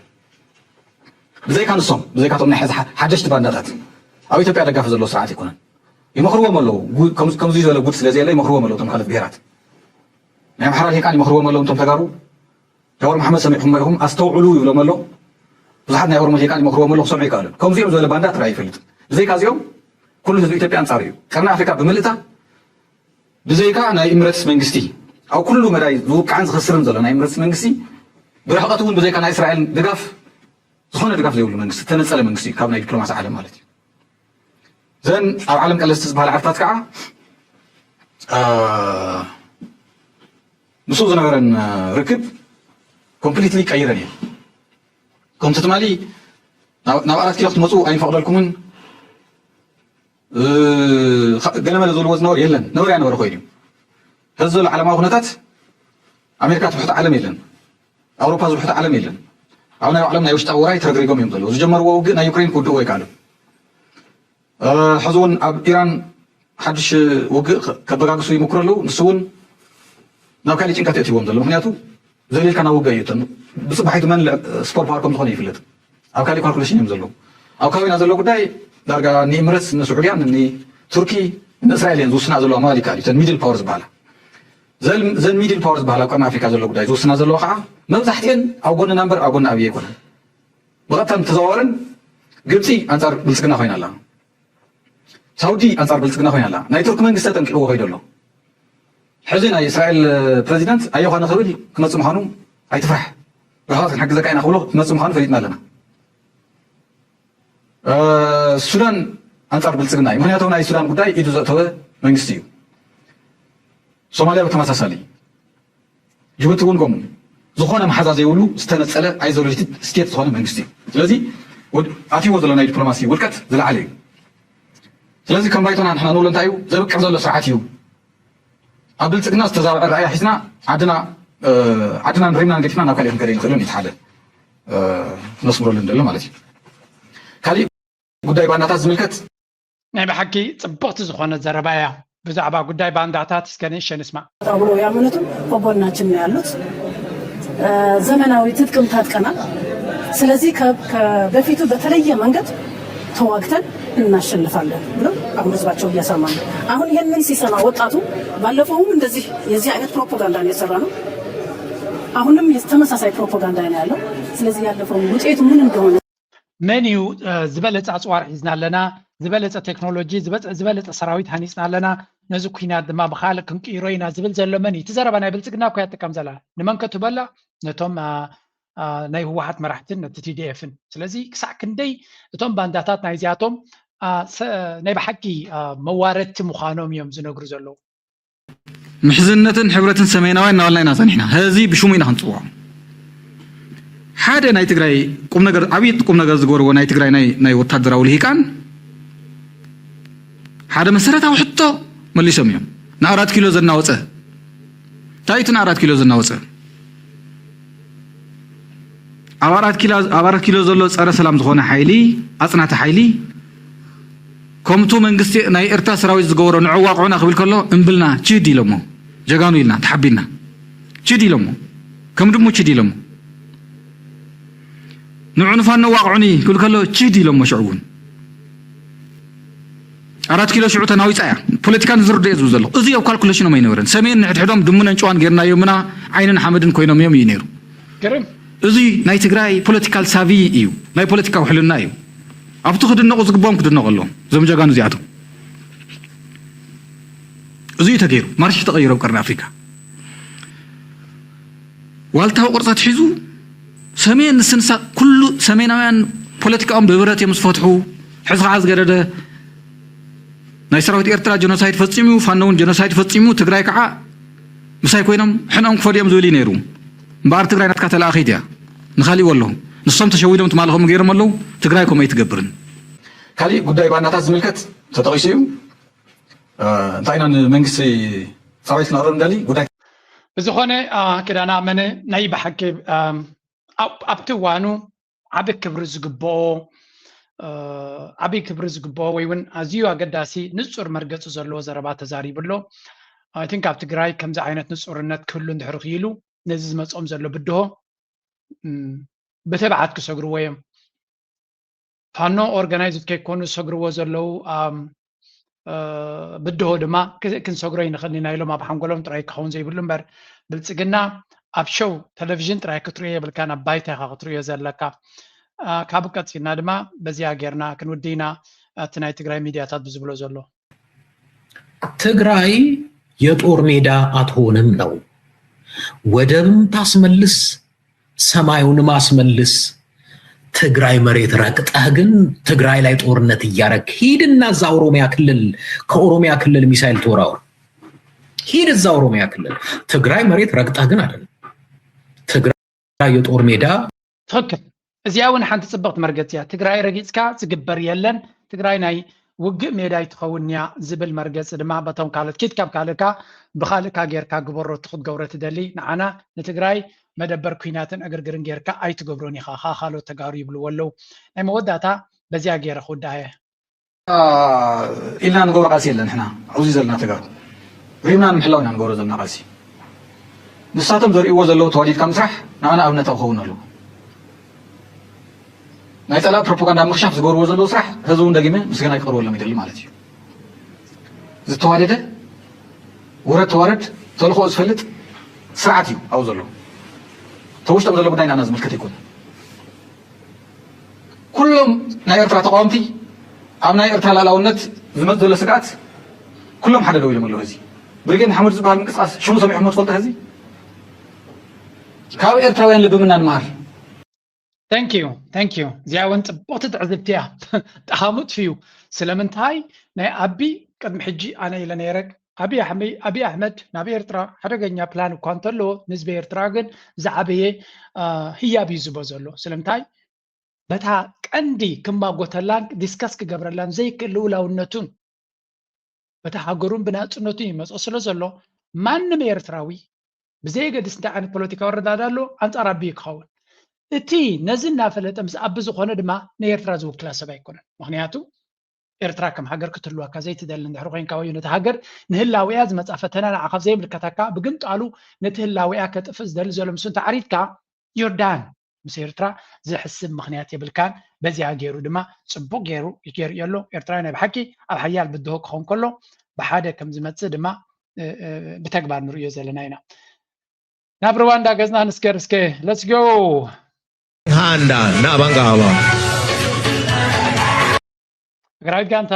ብዘይካ ንሶም ብዘይካ እቶም ናይ ሕዚ ሓ- ሓደሽቲ ባንዳታት ኣብ ኢትዮጵያ ደጋፊ ዘለዎ ስርዓት ኣይኮነን። ይመኽርዎም ኣለዉ። ጉ- ከምዚ- ከምዚ ዝበለ ጉድ ስለ ዘየለ ይመኽርዎም ኣለዉ እቶም ካልኦት ብሄራት። ናይ ኣምሓራ ልሂቃን ይመኽርዎም ኣለዉ እቶም ተጋሩ። ጃዋር መሓመድ ሰሚዕኹሞ ኢኹም፣ ኣስተውዕሉ ይብሎም ኣሎ። ብዙሓት ናይ ኦሮሞ ልሂቃን ይመኽርዎም ኣሎ፣ ክሰምዑ ይከኣሉ። ከምዚኦም ዝበለ ባንዳ ትራይ ይፈልጥ። ብዘይካ እዚኦም ኩሉ ህዝቢ ኢትዮጵያ ኣንጻሩ እዩ። ቀርኒ ኣፍሪካ ብምልእታ ብዘይካ ናይ ኢምረትስ መንግስቲ ኣብ ኩሉ መዳይ ዝውቃዕን ዝኸስርን ዘሎ ናይ ኢምረትስ መንግስቲ ብርሕቀት እውን ብዘይካ ናይ እስራኤል ድጋፍ ዝኾነ ድጋፍ ዘይብሉ መንግስቲ ተነጸለ መንግስቲ እዩ ካብ ናይ ዲፕሎማሲ ዓለም ማለት እዩ። ዘን ኣብ ዓለም ቀለስቲ ዝበሃል ዓርታት ከዓ ምስኡ ዝነበረን ርክብ ኮምፕሊትሊ ቀይረን እየን። ከምቲ ትማሊ ናብ ኣራት ኪሎ ክትመፁ ኣይንፈቕደልኩምን ገለመለ ዝብልዎ ዝነበሩ የለን። ነበረ ያነበረ ኮይኑ እዩ። ሕዚ ዘሎ ዓለማዊ ኩነታት ኣሜሪካ ትብሕቶ ዓለም የለን፣ ኣውሮፓ ዝብሕቶ ዓለም የለን። ኣብ ናይ ባዕሎም ናይ ውሽጣዊ ውራይ ተረግሪጎም እዮም ዘለዉ። ዝጀመርዎ ውግእ ናይ ዩክሬን ክውድእዎ ኣይከኣሉን። ሕዚ እውን ኣብ ኢራን ሓድሽ ውግእ ከበጋግሱ ይምክሩ ኣለዉ። ንሱ እውን ናብ ካሊእ ጭንቀት የእትዎም ዘሎ። ምክንያቱ ዘሊልካ ናብ ውግእ እዩ። ብፅባሒቱ መን ስፖር ፓወር ከም ዝኾነ ይፍለጥ። ኣብ ካሊእ ካልኩሌሽን እዮም ዘለዉ። ኣብ ከባቢና ዘሎ ጉዳይ ዳርጋ ንኢምረትስ ንስዑድያን ንቱርኪ ንእስራኤል እየን ዝውስና ዘለዋ ማለት ይከኣል እዩ። እተን ሚድል ፓወር ዝበሃላ ዘን ሚድል ፓወር ዝበሃላ ኣብ ቀርኒ ኣፍሪካ ዘሎ ጉዳይ ዝውስና ዘለዋ ከዓ መብዛሕትኤን ኣብ ጎንና እምበር ኣብ ጎኒ ኣብይ ኣይኮነን። ብቐጥታን ብተዘዋዋርን ግብፂ ኣንፃር ብልፅግና ኮይና ኣላ። ሳውዲ ኣንፃር ብልፅግና ኮይና ኣላ። ናይ ቱርክ መንግስቲ ተጠንቂቕዎ ከይዱ ኣሎ። ሕዚ ናይ እስራኤል ፕረዚደንት ኣዮኻ ንኽብል ክመፅእ ምዃኑ ኣይትፍራሕ፣ ብረኸት ክንሕግዘካ ኢና ክብሎ ክመፅእ ምዃኑ ፈሊጥና ኣለና። ሱዳን ኣንፃር ብልፅግና እዩ። ምክንያቱ ናይ ሱዳን ጉዳይ ኢዱ ዘእተወ መንግስቲ እዩ። ሶማልያ ብተመሳሳሊ ጅቡቲ እውን ከምኡ ዝኾነ መሓዛ ዘይብሉ ዝተነፀለ ኣይዞሌትድ ስቴት ዝኾነ መንግስቲ እዩ። ስለዚ ኣትይዎ ዘሎ ናይ ዲፕሎማሲ ውድቀት ዝለዓለ እዩ። ስለዚ ከም ባይቶና ንሕና ንብሎ እንታይ እዩ ዘብቅዕ ዘሎ ስርዓት እዩ። ኣብ ብልፅግና ዝተዛበዐ ረኣያ ሒዝና ዓድና ዓድናን ሪምናን ገዲፍና ናብ ካልእ ክንከደ ይንክእልን እቲ ሓደ ክነስምረሉ ንደሊ ማለት እዩ። ካሊእ ጉዳይ ባንዳታት ዝምልከት ናይ ብሓቂ ጽብቕቲ ዝኾነ ዘረባ እያ። ብዛዕባ ጉዳይ ባንዳታት እስከ ንእሸ ንስማዕ። ብሎ ያመኑትም ከጎናችን ነው ያሉት። ዘመናዊ ትጥቅም ታጥቀናል። ስለዚህ ከበፊቱ በተለየ መንገድ ተዋግተን እናሸንፋለን ብሎ አሁን ህዝባቸው እያሰማ ነው። አሁን ይህንን ሲሰማ ወጣቱ ባለፈውም እንደዚህ የዚህ አይነት ፕሮፓጋንዳ ነው የሰራ ነው። አሁንም ተመሳሳይ ፕሮፓጋንዳ ነው ያለው። ስለዚህ ያለፈው ውጤቱ ምን እንደሆነ መን እዩ ዝበለፀ ኣፅዋር ሒዝና ኣለና? ዝበለፀ ቴክኖሎጂ ዝበለፀ ሰራዊት ሃኒፅና ኣለና፣ ነዚ ኩናት ድማ ብካልእ ክንቅይሮ ኢና ዝብል ዘሎ መን እዩ? እቲ ዘረባ ናይ ብልፅግና እኮ እያ ትጥቀም ዘላ። ንመን ከ ትበላ? ነቶም ናይ ህወሓት መራሕትን ነቲ ቲ ዲ ኤፍን። ስለዚ ክሳዕ ክንደይ እቶም ባንዳታት ናይዚኣቶም ናይ ብሓቂ መዋረድቲ ምዃኖም እዮም ዝነግሩ ዘለዉ። ምሕዝነትን ሕብረትን ሰሜናውያን እናበልና ኢና ጸኒሕና። ሕዚ ብሽሙ ኢና ክንጽውዖ። ሓደ ናይ ትግራይ ቁም ነገር፣ ዓብዪ ቁም ነገር ዝገበርዎ ናይ ትግራይ ናይ ናይ ወታደራዊ ልሂቃን ሓደ መሰረታዊ ሕቶ መሊሶም እዮም። ንኣራት ኪሎ ዘናወጸ እንታይ እቲ ንኣራት ኪሎ ዘናወጸ? ኣብ ኣራት ኪሎ ዘሎ ጸረ ሰላም ዝኾነ ሓይሊ ኣጽናቲ ሓይሊ ከምቱ መንግስቲ ናይ ኤርትራ ሰራዊት ዝገበሮ ንዕዋቕዑና ክብል ከሎ እምብልና ችድ ኢሎሞ ጀጋኑ ኢልና ተሓቢና ችድ ኢሎሞ ከም ድሙ ችድ ኢሎሞ ንዑ ንፋኖ ዋቕዑኒ ክብል ከሎ ችድ ኢሎሞ ሽዑ እውን ኣራት ኪሎ ሽዑ ተናዊፃ እያ። ፖለቲካ ንዝርዶ እየ ዝብል ዘለኹ። እዚ ኣብ ካልኩሌሽኖም ኣይነበረን። ሰሜን ንሕድሕዶም ድሙን ኣንጭዋን ጌርናዮምና ዓይንን ሓመድን ኮይኖም እዮም እዩ ነይሩ። እዚ ናይ ትግራይ ፖለቲካል ሳቪ እዩ፣ ናይ ፖለቲካ ውሕልና እዩ። ኣብቲ ክድነቑ ዝግብኦም ክድነቑ ኣለዎም እዞም ጀጋኑ እዚኣቶም። እዚ እዩ ተገይሩ፣ ማርሽ ተቐይሩ ኣብ ቀርኒ ኣፍሪካ። ዋልታዊ ቅርፂ ኣትሒዙ ሰሜን ንስንሳ ኩሉ ሰሜናውያን ፖለቲካኦም ብብረት እዮም ዝፈትሑ። ሕዚ ከዓ ዝገደደ ናይ ሰራዊት ኤርትራ ጀኖሳይድ ፈፂሙ፣ ፋኖ እውን ጀኖሳይድ ፈፂሙ፣ ትግራይ ከዓ ምሳይ ኮይኖም ሕንኦም ክፈድዮም ዝብል እዩ ነይሩ። እምበኣር ትግራይ ናትካ ተለኣኺት እያ፣ ንካሊእ ኣለኹ። ንሶም ተሸዊዶም ትማሊ ከምኡ ገይሮም ኣለዉ፣ ትግራይ ከምኡ ኣይትገብርን። ካሊእ ጉዳይ ባንዳታት ዝምልከት ተጠቒሱ እዩ። እንታይ ኢና ንመንግስቲ ፃውዒት ክነቕርብ ንደሊ ጉዳይ ብዝኾነ ክዳና መነ ናይ ብሓቂ ኣብቲ እዋኑ ዓቢ ክብሪ ዝግብኦ ዓቢ ክብሪ ዝግብኦ ወይ እውን ኣዝዩ ኣገዳሲ ንጹር መርገጺ ዘለዎ ዘረባ ተዛሪቡ ኣሎ። I think ኣብ ትግራይ ከምዚ ዓይነት ንጹርነት ክህሉ እንድሕር ክኢሉ ነዚ ዝመጾም ዘሎ ብድሆ ብትብዓት ክሰግርዎ እዮም። ፋኖ ኦርጋናይዝድ ከይኮኑ ዝሰግርዎ ዘለዉ ብድሆ ድማ ክንሰግሮ ይንኽእል ኢና ኢሎም ኣብ ሓንጎሎም ጥራይ ክኸውን ዘይብሉ እምበር ብልፅግና ኣብ ሸው ቴሌቪዥን ጥራይ ክትሪኦ የብልካን ኣብ ባይታ ኢኻ ክትሪኦ ዘለካ። ካብኡ ቀፂልና ድማ በዚኣ ጌርና ክንውዲ ኢና እቲ ናይ ትግራይ ሚድያታት ብዝብሎ ዘሎ። ትግራይ የጦር ሜዳ አትሆንም ነው። ወደብም ታስመልስ ሰማዩንም አስመልስ። ትግራይ መሬት ረግጠህ ግን ትግራይ ላይ ጦርነት እያረግ ሂድና እዛ ኦሮሚያ ክልል ከኦሮሚያ ክልል ሚሳይል ተወራወር። ሂድ እዛ ኦሮሚያ ክልል ትግራይ መሬት ረግጠህ ግን አይደለም ትግራይ የጦር ሜዳ ትኽክል። እዚኣ እውን ሓንቲ ፅብቕቲ መርገፂ እያ። ትግራይ ረጊፅካ ዝግበር የለን። ትግራይ ናይ ውግእ ሜዳ ኣይትኸውን እያ ዝብል መርገፂ ድማ በቶም ካልኦት ኪድ ካብ ካልእካ ብኻልእካ ጌርካ ግበሮ እቲ ክትገብሮ ትደሊ ንዓና ንትግራይ መደበር ኲናትን ዕግርግርን ጌርካ ኣይትገብሮን ኢኻ ኻኻሎ ተጋሩ ይብልዎ ኣለዉ። ናይ መወዳእታ በዚኣ ገይረ ክውድኣ እየ። ኢልና ንገብሮ ቃልሲ የለን። ንሕና ኣብዚ ዘለና ተጋሩ ሪምና ንምሕላው ኢና ንገብሮ ዘለና ቃልሲ። ንሳቶም ዘርእይዎ ዘለዉ ተዋዲድካ ምስራሕ ንኣና ኣብነታዊ ክኸውን ኣለዎ። ናይ ጸላእ ፕሮፓጋንዳ ምኽሻፍ ዝገብርዎ ዘለዉ ስራሕ ህዝቢ እውን ደጊመ ምስጋናይ ክቕርበሎም ይደሊ ማለት እዩ። ዝተዋደደ ውረድ ተዋረድ ተልእኾኡ ዝፈልጥ ስርዓት እዩ ኣብኡ ዘሎ። ተውሽጦም ዘሎ ጉዳይ ንኣና ዝምልከት ኣይኮነን። ኩሎም ናይ ኤርትራ ተቃወምቲ ኣብ ናይ ኤርትራ ልኣላውነት ዝመጽእ ዘሎ ስግኣት ኩሎም ሓደ ደው ኢሎም ኣለዉ። እዚ ብሪጌድ ንሓመዱ ዝበሃል ምንቅስቃስ ሽሙ ሰሚዕኹሞ ትፈልጡ? ሕዚ ካብ ኤርትራውያን ልቢ ምና ንመሃር። Thank you thank you እዚኣ እውን ፅቡቅቲ ትዕዝብቲ እያ። ጠሃሙ ጥፍዩ ስለምንታይ ናይ ኣቢ ቅድሚ ሕጂ ኣነ ኢለ ነይረ ኣቢ ኣሕመድ ናብ ኤርትራ ሓደገኛ ፕላን እኳ እንተለዎ ንህዝቢ ኤርትራ ግን ዝዓበየ ህያብ እዩ ዝቦ ዘሎ ስለምንታይ በታ ቀንዲ ክማጎተላን ዲስከስ ክገብረላን ዘይክእል ልኡላውነቱን በታ ሃገሩን ብናፅነቱ ይመፅኦ ስለ ዘሎ ማንም ኤርትራዊ ብዘየገድስ እንታይ ዓይነት ፖለቲካዊ ኣረዳዳ ኣሎ ኣንፃር ኣቢ ክኸውን እቲ ነዚ እናፈለጠ ምስ ኣቢ ዝኾነ ድማ ንኤርትራ ዝውክላ ሰብ ኣይኮነን ምክንያቱ ኤርትራ ከም ሃገር ክትህልወካ ዘይትደሊ እንድሕር ኮይንካ ወይ ነቲ ሃገር ንህላዊያ ዝመፃ ፈተና ንዓኻ ዘይምልከተካ ብግምጣሉ ነቲ ህላዊያ ከጥፍእ ዝደሊ ዘሎ ምስ እንተዓሪድካ you're done ምስ ኤርትራ ዘሕስብ ምኽንያት የብልካን በዚኣ ገይሩ ድማ ፅቡቅ ገይሩ ይገርዮ ኣሎ ኤርትራ ናይ ብሓቂ ኣብ ሓያል ብድሆ ክኸውን ከሎ ብሓደ ከም ዝመፅእ ድማ ብተግባር ንርእዮ ዘለና ኢና ናብ ሩዋንዳ ገፅና ንስገር እስከ let's go Handa na bangaba. ሃገራዊት ጋንታ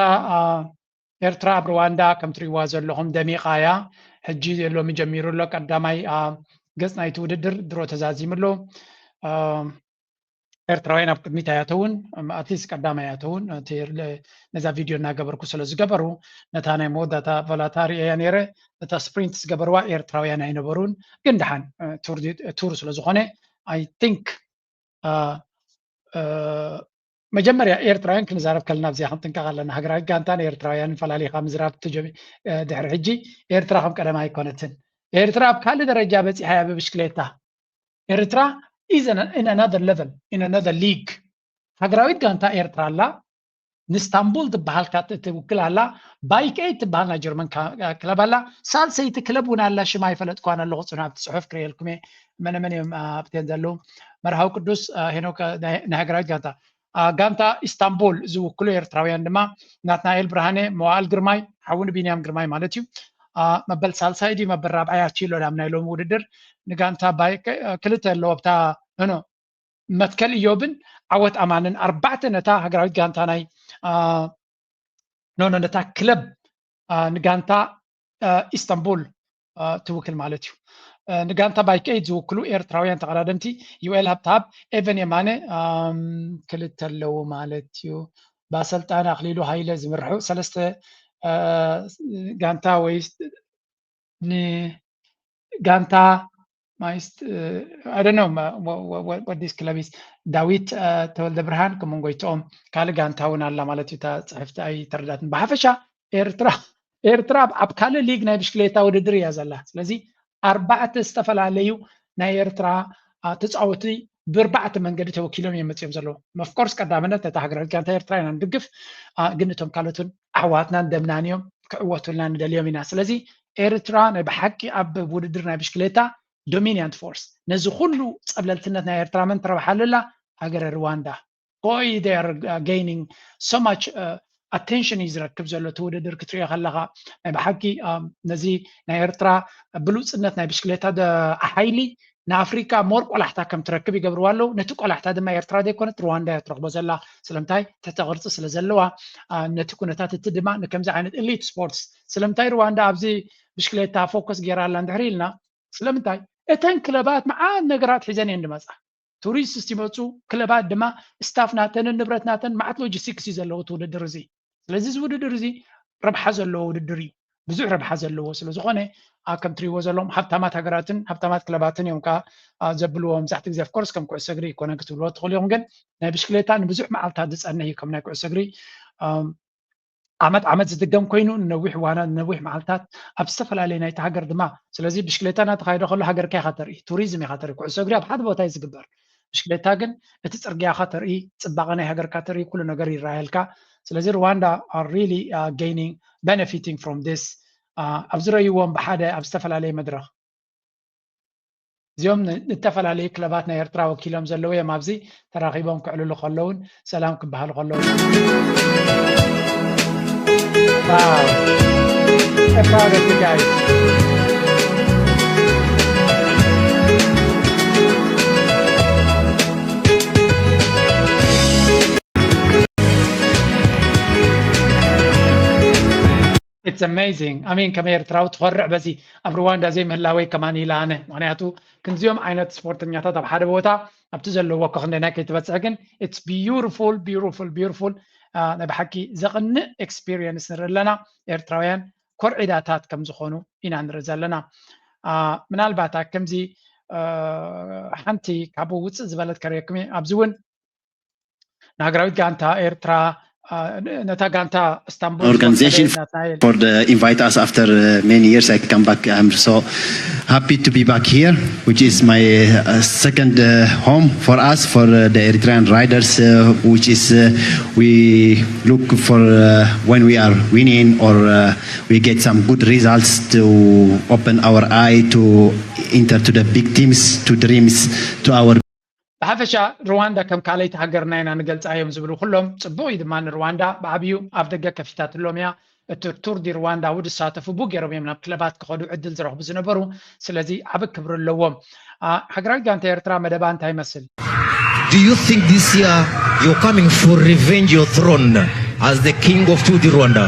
ኤርትራ ኣብ ሩዋንዳ ከም ትሪእዋ ዘለኹም ደሚቓ እያ። ሕጂ ሎሚ ጀሚሩ ኣሎ ቀዳማይ ገጽ ናይቲ ውድድር ድሮ ተዛዚሙ ኣሎ። ኤርትራውያን ኣብ ቅድሚት ኣይኣተውን፣ ኣትሊስት ቀዳማይ ኣይኣተውን። ነዛ ቪድዮ እናገበርኩ ስለ ዝገበሩ ነታ ናይ መወዳእታ ቫላታ ርእያ ነይረ። ነታ ስፕሪንት ዝገበርዋ ኤርትራውያን ኣይነበሩን፣ ግን ደሓን ቱር ስለ ዝኾነ I think መጀመርያ ኤርትራውያን ክንዛረብ ከለና ኣብዚኣ ክንጥንቀቕ ኣለና። ሃገራዊት ጋንታን ኤርትራውያንን ፈላሊኻ ምዝራብ ድሕሪ ሕጂ ኤርትራ ከም ቀደማ ኣይኮነትን። ኤርትራ ኣብ ካልእ ደረጃ በጺሓ እያ ብብሽክሌታ። ኤርትራ is in another level, in another league። ሃገራዊት ጋንታ ኤርትራ ኣላ፣ ንስታንቡል ትበሃል ትውክል ኣላ፣ ባይክ ኤይት ትበሃል ናይ ጀርመን ክለብ ኣላ፣ ሳልሰይቲ ክለብ እውን ኣላ፣ ሽማ ኣይፈለጥኳን ኣለኹ፣ ጽንሑ ኣብቲ ጽሑፍ ክርእየልኩም እየ መነ መን እዮም ኣብተን ዘለዉ። መርሃዊ ቅዱስ ሄኖክ ናይ ሃገራዊት ጋንታ ጋንታ ኢስታንቡል ዝውክሉ ኤርትራውያን ድማ ናትናኤል ብርሃነ፣ መዋእል ግርማይ፣ ሓውን ቢንያም ግርማይ ማለት እዩ። መበል ሳልሳይ ድዩ መበል ራብዓይ ኣትዩ ኣሎ ናብ ናይ ሎሚ ውድድር። ንጋንታ ባይክ ክልተ ኣለዎ ኣብታ ኖኖ መትከል እዮብን ዓወት ኣማንን ኣርባዕተ ነታ ሃገራዊት ጋንታ ናይ ኖኖ ነታ ክለብ ንጋንታ ኢስታንቡል ትውክል ማለት እዩ። ንጋንታ ባይክ ኤይት ዝውክሉ ኤርትራውያን ተቐዳደምቲ ዩኤል ሃብተኣብ፣ ኤቨን የማነ ክልተ ኣለዉ ማለት እዩ። ብኣሰልጣኒ ኣኽሊሉ ሃይለ ዝምርሑ ሰለስተ ጋንታ ወይ ንጋንታ ማይስት I don't know what this club is። ዳዊት ተወልደ ብርሃን ከም ጎይትኦም ካልእ ጋንታ እውን ኣላ ማለት እዩ። እታ ጽሕፍቲ ኣይተረዳትን። ብሓፈሻ ኤርትራ ኤርትራ ኣብ ካልእ ሊግ ናይ ብሽክሌታ ውድድር እያ ዘላ። ስለዚ ኣርባዕተ ዝተፈላለዩ ናይ ኤርትራ ተጻወቲ ብርባዕተ መንገዲ ተወኪሎም እዮም መጽዮም ዘለዉ። መፍኮርስ ቀዳምነት ነታ ሃገራዊት ጋንታ ኤርትራ ኢና ንድግፍ፣ ግን እቶም ካልኦትን ኣሕዋትናን ደምናን እዮም፣ ክዕወቱልና ንደልዮም ኢና። ስለዚ ኤርትራ ናይ ብሓቂ ኣብ ውድድር ናይ ብሽክሌታ ዶሚኒያንት ፎርስ። ነዚ ኩሉ ጸብለልትነት ናይ ኤርትራ መን ትረብሓሉ ኣላ? ሃገረ ሩዋንዳ። Boy, they are gaining so much attention እዩ ዝረክብ ዘሎ እቲ ውድድር ክትሪኦ ከለኻ። ናይ ብሓቂ ነዚ ናይ ኤርትራ ብሉጽነት ናይ ብሽክሌታ ሓይሊ ንኣፍሪካ ሞር ቆላሕታ ከም ትረክብ ይገብርዋ ኣለዉ። ነቲ ቆላሕታ ድማ ኤርትራ ዘይኮነት ሩዋንዳ እያ ትረኽቦ ዘላ። ስለምንታይ? ትሕተ ቅርጺ ስለ ዘለዋ ነቲ ኩነታት እቲ ድማ ንከምዚ ዓይነት ኤሊት ስፖርትስ። ስለምንታይ ሩዋንዳ ኣብዚ ብሽክሌታ ፎከስ ገይራ ኣላ እንድሕር ኢልና፣ ስለምንታይ? እተን ክለባት መዓት ነገራት ሒዘን እየን ዝመጻ። ቱሪስት ይመጹ፣ ክለባት ድማ ስታፍ ናተንን ንብረት ናተን መዓት ሎጂስቲክስ እዩ ዘለዎ እቲ ውድድር እዚ። ስለዚ እዚ ውድድር እዚ ረብሓ ዘለዎ ውድድር እዩ። ብዙሕ ረብሓ ዘለዎ ስለ ዝኾነ ከም ትሪእዎ ዘለኹም ሃብታማት ሃገራትን ሃብታማት ክለባትን እዮም ከዓ ዘብልዎ። መብዛሕትኡ ግዜ ኦፍኮርስ ከም ኩዕሶ እግሪ ይኮነን ክትብልዎ ትኽእሉ ኢኹም፣ ግን ናይ ብሽክሌታ ንብዙሕ መዓልታት ዝጸንሕ እዩ ከም ናይ ኩዕሶ እግሪ። ዓመት ዓመት ዝድገም ኮይኑ ንነዊሕ እዋናት ንነዊሕ መዓልታት ኣብ ዝተፈላለየ ናይቲ ሃገር ድማ። ስለዚ ብሽክሌታ እናተኻየደ ከሎ ሃገርካ ኢኻ ተርኢ፣ ቱሪዝም ኢኻ ተርኢ። ኩዕሶ እግሪ ኣብ ሓደ ቦታ እዩ ዝግበር። ብሽክሌታ ግን እቲ ጽርግያኻ ተርኢ፣ ጽባቐ ናይ ሃገርካ ተርኢ፣ ኩሉ ነገር ይረኣየልካ። ስለዚ ሩዋንዳ are really gaining benefiting from this። ኣብ ዝረእይዎም ብሓደ ኣብ ዝተፈላለየ መድረኽ እዚኦም ንተፈላለዩ ክለባት ናይ ኤርትራ ወኪሎም ዘለዉ እዮም። ኣብዚ ተራኺቦም ክዕልሉ ከለውን ሰላም ክበሃሉ ከለዉ It's amazing. I mean ከም ኤርትራዊ ትኾርዕ በዚ ኣብ ሩዋንዳ ዘይምህላወይ ከማን ኢለ ኣነ። ምክንያቱ ክንዚኦም ዓይነት ስፖርተኛታት ኣብ ሓደ ቦታ ኣብቲ ዘለዎ እኮ ክንደናይ ከይትበጽሕ ግን it's beautiful, beautiful, beautiful። ናይ ብሓቂ ዘቕንእ ኤክስፒሪየንስ ንርኢ ኣለና። ኤርትራውያን ኮርዒዳታት ከም ዝኾኑ ኢና ንርኢ ዘለና። ምናልባት ከምዚ ሓንቲ ካብኡ ውፅእ ዝበለት ከርእየኩም እየ። ኣብዚ እውን ንሃገራዊት ጋንታ ኤርትራ ነታ ጋንታ እስታንቡል organization for the invite us after many years. I come back. I'm so happy to be back here, which is my uh, second uh, home for us, for uh, the Eritrean riders, uh, which is uh, we look for uh, when we are winning or uh, we get some good results to open our eye to enter to the big teams, to dreams, to our ብሓፈሻ ሩዋንዳ ከም ካልኣይቲ ሃገርና ኢና ንገልጻ እዮም ዝብሉ ኩሎም። ጽቡቕ እዩ ድማ ንሩዋንዳ ብዓብዩ ኣብ ደገ ከፊታትሎም እያ። እቲ ቱር ዲ ሩዋንዳ እውን ዝሳተፉ ቡ ገይሮም እዮም ናብ ክለባት ክኸዱ ዕድል ዝረኽቡ ዝነበሩ። ስለዚ ዓቢ ክብሪ ኣለዎም። ሃገራዊት ጋንታ ኤርትራ መደባ እንታይ ይመስል? Do you think this year you're coming for revenge your throne? as the king of Tour du Rwanda.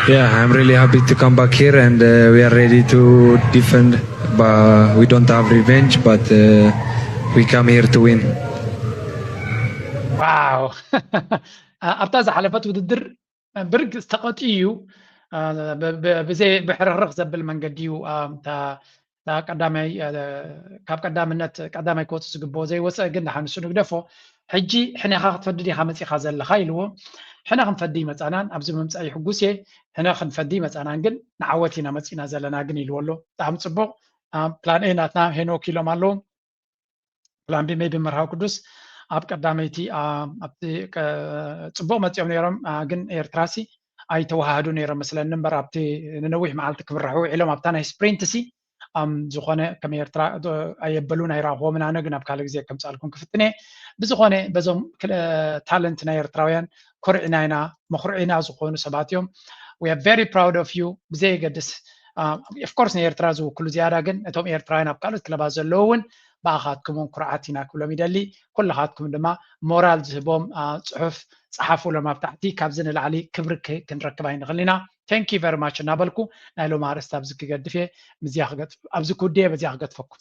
Yeah, I'm really happy to come back here, and uh, we are ready to defend. But we don't have revenge, but uh, we come here to win. ዋው ኣብታ ዝሓለፈት ውድድር ብርግጽ ተቐጥዩ እዩ። ብዘይ ብሕርኽርኽ ዘብል መንገዲ እዩ። እታ ቀዳማይ ካብ ቀዳምነት ቀዳማይ ክወጽእ ዝግብኦ ዘይወጸ፣ ግን ደሓን ንሱ ንግደፎ። ሕጂ ሕነ ኢኻ ክትፈዲ ዲኻ መጺኻ ዘለኻ ኢልዎ። ሕነ ክንፈዲ ይመጻናን ኣብዚ ምምጻእ ይሕጉስ እየ። ሕነ ክንፈዲ ይመጻናን ግን ንዓወት ኢና መጺና ዘለና ግን ኢልዎ ኣሎ። ብጣዕሚ ጽቡቕ። ፕላን ኤ ናትና ሄኖክ ኢሎም ኣለዉ። ፕላን ቢ ሜቢ መርሃዊ ቅዱስ ኣብ ቀዳመይቲ ኣብቲ ጽቡቕ መጺኦም ነይሮም፣ ግን ኤርትራሲ ኣይተዋሃዱ ነይሮም መስለኒ እምበር ኣብቲ ንነዊሕ መዓልቲ ክምርሑ ውዒሎም ኣብታ ናይ ስፕሪንት ሲ ኣም ዝኾነ ከም ኤርትራ ኣየበሉን ኣይረኣኽዎምን። ኣነ ግን ኣብ ካልእ ግዜ ከምጻልኩም ክፍትን እየ። ብዝኾነ በዞም ታለንት ናይ ኤርትራውያን ኮርዒና ኢና፣ መኹርዒና ዝኾኑ ሰባት እዮም። We are very proud of you። ብዘየገድስ ኦፍኮርስ ንኤርትራ ዝውክሉ ዝያዳ ግን እቶም ኤርትራውያን ኣብ ካልኦት ክለባት ዘለዉ እውን ብኣኻትኩም እውን ኩርዓት ኢና ክብሎም ይደሊ። ኩልኻትኩም ድማ ሞራል ዝህቦም ጽሑፍ ጸሓፉሎም ኣብ ታሕቲ። ካብዚ ንላዕሊ ክብሪ ክንረክብ ኣይንኽእል ኢና። Thank you very much እናበልኩ ናይ ሎሚ ኣርእስቲ ኣብዚ ክገድፍ እየ። ምዝያ ክገጥፍ ኣብዚ ክውድየ በዚያ ክገጥፈኩም።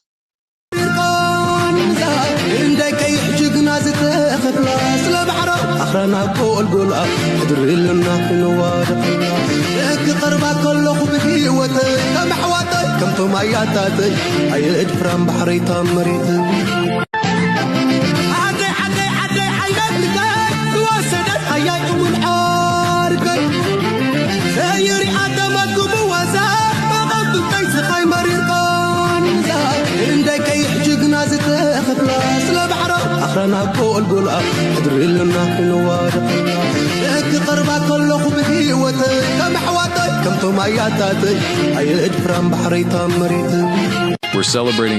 እንደ ቀይሕ ጅግና ዝተኸፍላ ስለ ባሕሮ ኣኽራና ጎልጎላ ሕድሪ ኢልና ክንዋደቕ ክቐርባ ከለኹ ብህይወት ከም ኣሕዋተይ ከምቶም ኣያታተይ ኣየድፍራን ባሕረይታ መሬት ዓደይ ዓደይ ዓደይ ዓይነት ልከይ ዝወሰደት ኣያይ እውን ዓርከይ ዘይሪኣ ተመግቡ ወዛ መቐብብተይ ስኻይ መሪርካን እንደ ቀይሕ ጅግና ዝተኸፍላ ስለ ባሕሮ ኣኽራና ጎልጎላ ሕድሪ ኢልና ክንዋደቕ ክቐርባ ከለኹ ብህይወት ከም ኣሕዋተይ ከምቶም ኣያታተይ ኣየድፍራን ባሕረይታ መሬት We're celebrating